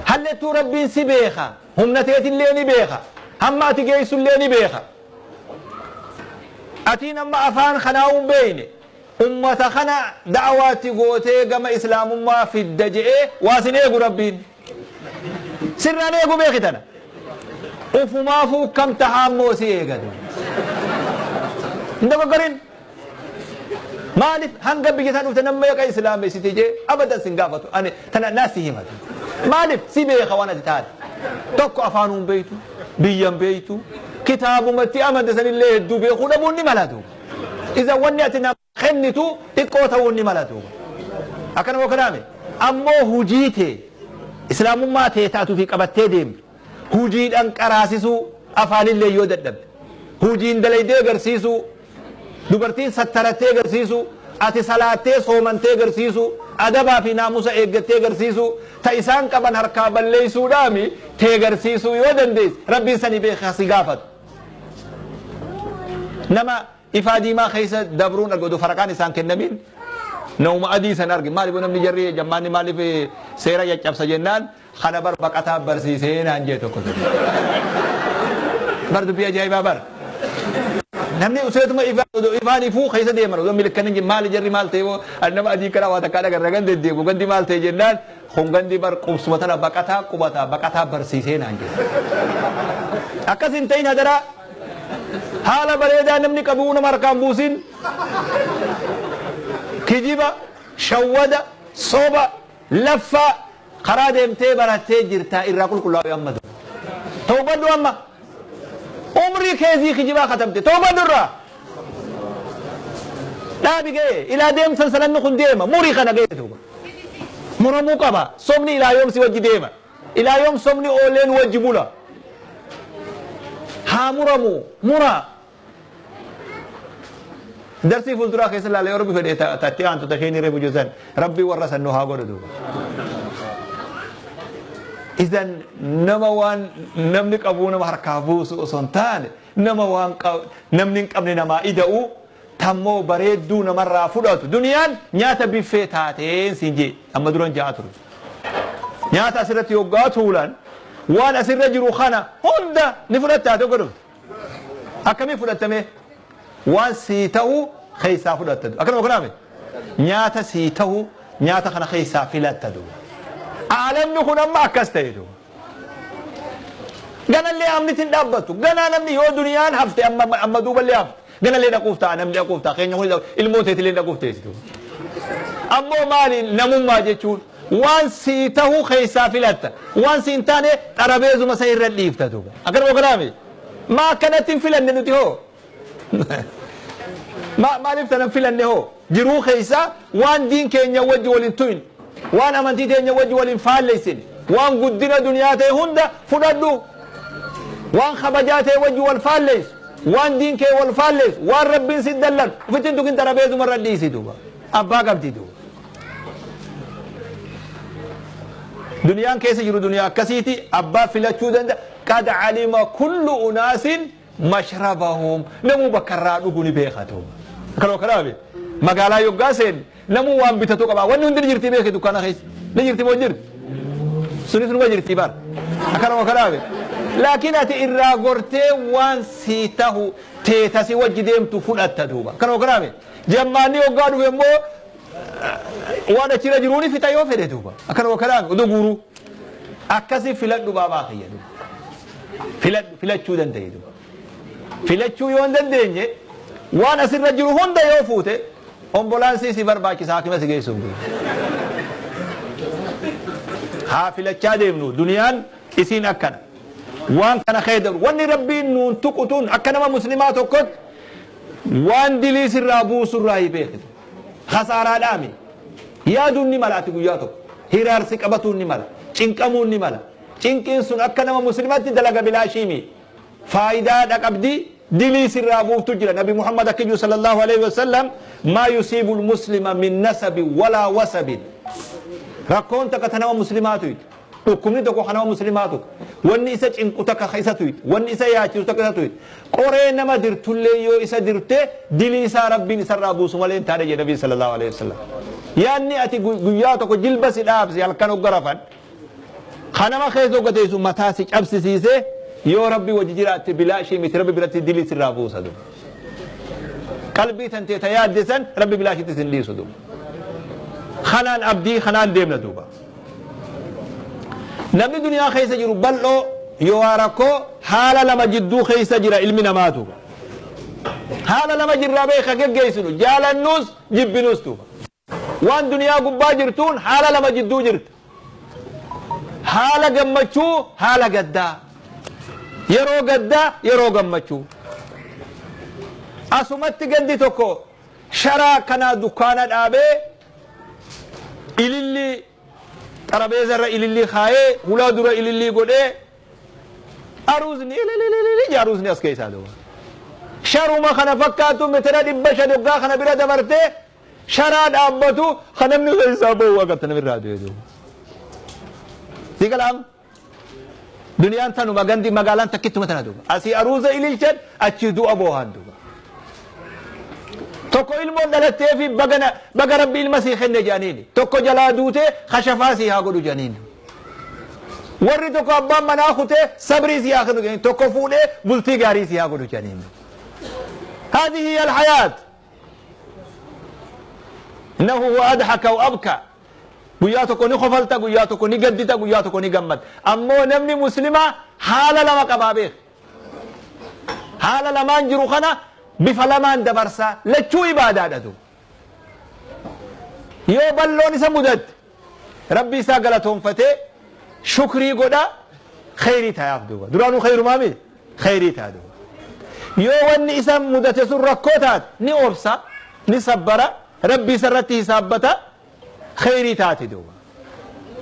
هل تو ربي سبيخا هم نتيت اللي بيخا هم ما تجيس اللي بيخا أتينا ما أفان خناهم بيني أمة خنا دعواتي قوتي قم إسلام ما في الدجئ واسنيقو ربين سرنا نيقو بيختنا وفما فو كم تحامو سيقدو انت بقرين مالف هنقب بيجتان وتنمى يقى إسلام سيتيجي أبدا سنقافتو أنا تنا ناسي همتو مالف سيبي خوانا تتاد توكو أفانون بيتو بيان بيتو كتاب متي أمد سن الله الدوبي خدموني ملاتو إذا ونيتنا خنتو تقوتو وني ملاتو أكن وكلامي أمو هجيتي إسلام ما تيتاتو في قبتي ديم هجيد أن كراسسو أفان الله يوددب هجين دليدي غرسيسو dubartiin sattarattee agarsiisu ati salaattee soomantee agarsiisu adabaa fi naamusa eeggattee agarsiisu ta isaan qaban harkaa balleessuudhaami tee agarsiisuu yoo dandeesse rabbiin sanii beekaa si gaafatu. Nama ifaa diimaa keessa dabruun argatu faraqaan isaan kennamin nama adii san arge maaliif namni jarri jammaanni maaliif seera caccabsa jennaan kana bar baqataa barsiisee naan jee tokko bar dubbii ajaa'ibaa bar. Namni useetuma ifaan ifuu keessa deeman odoo milikkanii maali jarri maal ta'e nama adii karaa waa takkaa dhagarra gandi deddeemu gandi maal ta'e jennaan kun gandi bar qubsuma tana baqataa qubata baqataa barsiisee naan jedhe. Akkas hin ta'in hadaraa haala bareedaa namni qabu nama harkaan buusin kijiba shawwada soba laffaa karaa deemtee barattee jirtaa irraa qulqullaa'u amma tawbadhu amma. Umrii keezii kijibaa katabte tawbadhu irraa dhaabi ga'e ilaa deemsan sananni kun deema murii kana ga'e duuba muramuu qaba sobni ilaa yoom si wajji deema ilaa yoom sobni ooleen wajji bula haa muramu muraa darsii fuulduraa keessa ilaalee yoo rabbi fedhe tatti aantu tasheen irra bujusan rabbi warra san nu haa godhu duuba. Idan nama waan namni qabu nama harkaa buusu osoo hin taane nama waan namni hin qabne namaa ida'u tammoo bareedduu namarraa fudhatu duniyaan nyaata biffee taateen siin jee amma duran ja'a ture. Nyaata asirratti yoggaa tuulan waan asirra jiru kana hunda ni fudhatta ati hogga dhufte. Akkamii fudhattame? Waan sii ta'u keessaa fudhatta. Akkanuma kanaame nyaata sii ta'u nyaata kana keessaa filatta duuba. Aalamni kun amma akkas ta'e duuba. Ganallee amnitti hin dhaabbattu. Ganaa namni yoo duniyaan hafte amma duuballee hafte. Ganallee dhaquuf ta'a namni dhaquuf ta'a keenya kun ilmoo teetillee dhaquuf teessi duuba. Ammoo maali namummaa jechuun waan sii ta'u keessaa filatta. Waan sii hin taane xarabeezuma isa irra dhiifta duuba. Akkanuma kanaame maa akkanatti hin filanne nuti hoo? Maaliif tanan filanne hoo? Jiruu keessaa waan diin keenya wajji waliin tuyin waan amantii teenya wajji waliin faallessin waan guddina duniyaa ta'e hunda fudhadhu waan kabajaa ta'e wajji wal faallessu waan diin kee wal faallessu waan rabbiin si dallan ofitti hin tuqin xarabeezuma irra dhiisi duuba abbaa qabdi duuba. Duniyaan keessa jiru duniyaa akkasiiti abbaa filachuu danda'a qad alima kullu unaasin mashrabahum namuu bakka irraa dhugu ni beeka duuba. Akkanuma kanaaf magaalaa yoggaa seen namuu waan bitatu qaba wanni hundi ni jirti beeki dukkaana keessa ni jirti moo jirti sunis numa jirti bara akkanuma kanaaf laakiin ati irraa gortee waan sii tahu teetasi wajji deemtu fudhatta duuba akkanuma kanaaf jammaanni yoggaa dhufe immoo waan achirra jiruu ni fixa yoo fedhe duuba akkanuma kanaaf oduu guuruu akkasi filadhu baabaa kiyya duuba filadhu filachuu danda'e duuba filachuu yoo hin dandeenye waan asirra jiru hunda yoo fuute ombulaansii si barbaachisa hakima si geessuuf duuba. Haa filachaa deemnu duniyaan isiin akkana waan kana keessa wanni rabbiin nuun tuqutuun akka nama muslimaa tokkotti waan dilii sirraa buusurraa hin beekitu khasaaraadhaami yaaduun ni mala ati guyyaa tokko hiraarsi qabatuun ni mala cinqamuun ni mala cinqiin sun akka nama muslimaatti dalaga bilaashiimi faayidaa dhaqabdi dilii sirraa buuftu jira nabi Muhammad akka jiru sallallahu alaihi wasallam maa yusiibu lmuslima min nasabi walaa wasabin rakkoon takka ta nama muslimaatu iti dhukkubni tokko ka nama muslimaa tokko wanni isa cinqu takka isa tuyit wanni isa yaachisu takka isa tuyit qoree nama dirtullee yoo isa dirte dilii isaa rabbiin isarraa buusu malee hin taane jedhe nabi sallallahu alaihi wasallam yaanni ati guyyaa tokko jilba si dhaabsi halkan hogga rafan kanama keessa hoggateessu mataa si cabsisiise yoo rabbi wajji jiraatte bilaashii miti rabbi biratti dilii sirraa buusa duuba qalbii tantee ta yaadde san rabbi bilaashitti sin dhiisu duuba kanaan abdii kanaan deemna duuba namni duniyaa keessa jiru bal'oo yoo rakkoo haala lama jidduu keessa jira ilmi namaa duuba haala lama jirraa beeka geggeessinu jaalannuus jibbinuus duuba waan duniyaa gubbaa jirtuun haala lama jidduu jirta haala gammachuu haala gaddaa yeroo gaddaa yeroo gammachuu asumatti gaddi tokko sharaa kanaa dukkaana dhaabee ililli xarabeeza irra ililli kaayee hulaa dura ililli godhee aruuzni ililililili aruuzni as keessaa duuba sharuma kana fakkaatu mitira 500 hoggaa kana bira dabartee sharaa dhaabbatu kan namni keessaa ba'u agarta namirraa du'e duuba. Si galaam duniyaan tanuma gandi magaalaan takkittuma tana duuba asii aruuza ililchan achi du'a boohan duuba. Tokko ilmoon dhalattee fi baga rabbi ilma sii kenne jedhaniini tokko jalaa duutee kashafaa sii haa godhu jedhaniini warri tokko abbaan manaa kutee sabrii sii haa kennu jedhaniini tokko fuudhee bultii gaarii sii haa godhu jedhaniini. هذه هي الحياة. إنه هو أضحك وأبكى. Guyyaa tokko ni kofalta, guyyaa tokko ni gaddita, guyyaa tokko ni gammada. Ammoo namni muslimaa haala lama qabaa beek. Haala lamaan jiru kana bifa lamaan dabarsaa, lachuu ibaadaadha. Yoo balloon isa mudatte rabbi isaa galatoonfatee shukrii godha, khayrii tayaaf duuba. Duraanuu khayrumaa miti, khayrii ta'a duuba. Yoo wanni isa mudate sun rakkoo taate ni obsa, ni sabbara, rabbi isa irratti hisaabbata, khayrii taate duuba.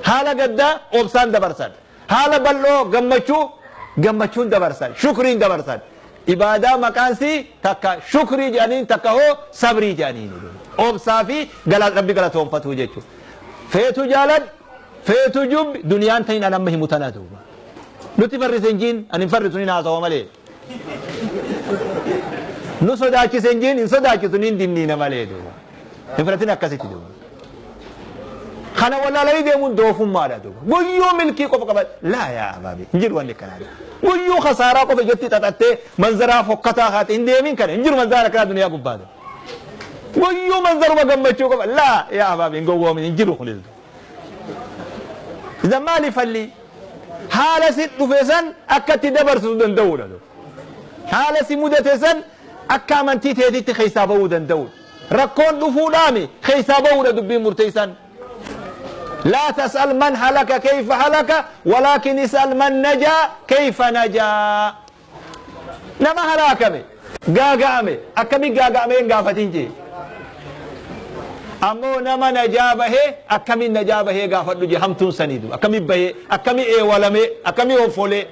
Haala gaddaa obsaan dabarsan, haala bal'oo gammachuu gammachuun dabarsan, shukriin dabarsan. Ibaadaa maqaansi takka shukrii jedhaniin, takka hoo sabrii jedhaniin, obsaa fi rabbi galatoonfatuu jechuudha. Feetu jaaladhu, feetu jubbi, duniyaan ta'in an amma himu tana duuba. Nuti farrise hin jiin, ani hin farrisu, ni haasawa malee. Nu sodaachise hin jiin, hin sodaachisu, ni dinniina malee duuba. Hin fudhatin akkasitti duuba. Kana wallaalanii deemuun doofummaadha duuba. Guyyuu milkii qofa qaba. Laa yaa abaabi, hin jiru wanni akkanaa. Guyyuu khasaaraa qofa ijatti xaxattee manzaraa fokkataa haate hin deemin kana, hin jiru manzara akkanaa duniyaa gubbaadha. Guyyuu manzaruma gammachuu qofa. Laa yaa abaabi, hin gowwoomin, hin jiru kunis. Idan maali falli? Haala si dhufe san akka itti dabarsuu danda'uudha. Haala si mudate san akka amantii teetitti keessaa bahuu danda'uudha. Rakkoon dhufuudhaami keessaa bahuudha dubbiin murteessan. لا تسأل من هلك كيف هلك، ولكن اسأل من نجا كيف نجا. نما هلاكمي غاغامي أكمي غاغامي غافتين جي. أمو نما نجا به أكمي نجا به غافت جي همتون سنيدو أكمي به أكمي إيوالمي أكمي أوفولي.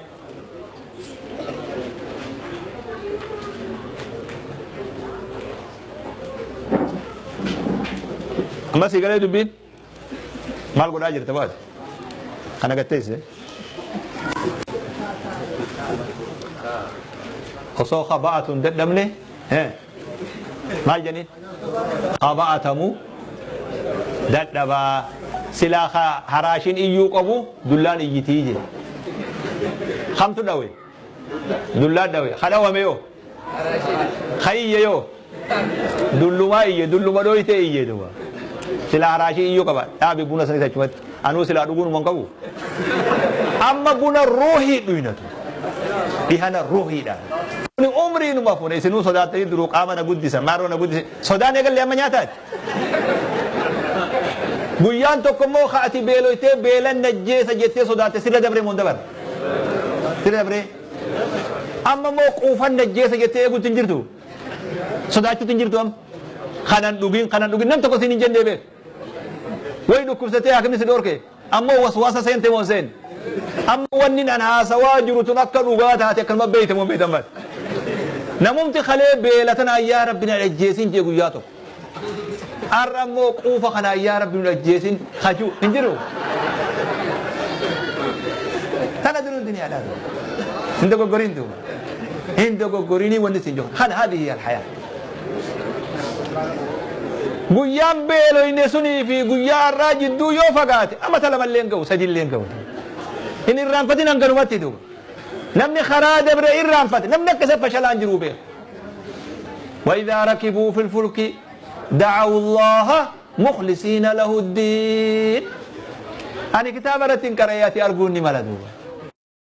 أما سيقالي دبين maal godhaa jirta baate kana gatteesse osoo khaba'atu hin dadhabne maal jedhaniin khaba'atamu dadhabaa silaa haraashin iyyuu qabu dullaan iyyitii jedhe. Kamtu dhawe? Dullaan dhawe. Kadhawame yoo kayiyye yoo dullumaa iyye, dulluma dhoytee iyye duba. Silaa haraashii iyyuu qaba. Dhaabi buna sanis achumatti. Anuu silaa dhuguun man qabu. Amma buna ruuhii dhuynatu. Dhihana ruuhiidha. Kuni umrii numa fuune isinuu sodaattanii duruu qaama na guddisa, maaroo na guddisa. Sodaan eegalle amma nyaataati. Guyyaan tokko immoo ati beeloytee beelan najjeessa jettee sodaatte sirra dabree moo hin dabarre? Sirra dabree. Amma immoo quufan najjeessa jettee eeguutti hin jirtu. Sodaachuutti hin jirtu amma. Kanan dhugin, kanan dhugin, nam tokko siin hin jennee beek. Way dhukkubsatee hakimni si dhorke, ammoo waswaasa seente moo seen? Amma wanni an haasawaa jiru tun akka dhugaa taate akkanuma beeyte moo beeytan bas? Namumti kalee beelatan ayyaa rabbi na ajjeesin jee guyyaa tokko. Har'a ammoo quufa kana ayyaa rabbi nu ajjeesin hajuu hin jiru. Tana jiru duniyaadhaa. Hin dogoggoriin duuba. Hin dogoggorinii wanni sin jiru. Kana hadihi alhayaa. Guyyaan beeloyne sunii fi guyyaa har'aa jidduu yoo fagaate amata lamallee hin ga'u, sadillee hin ga'u. Hin irraanfatin hanganumatti duuba. Namni karaa dabre irraanfate, namni akka isa fashalaan jiru beeku. وإذا ركبوا في الفلك دعوا الله مخلصين له الدين. أنا كتاب رتين كرياتي أرجوني ملا دوبا.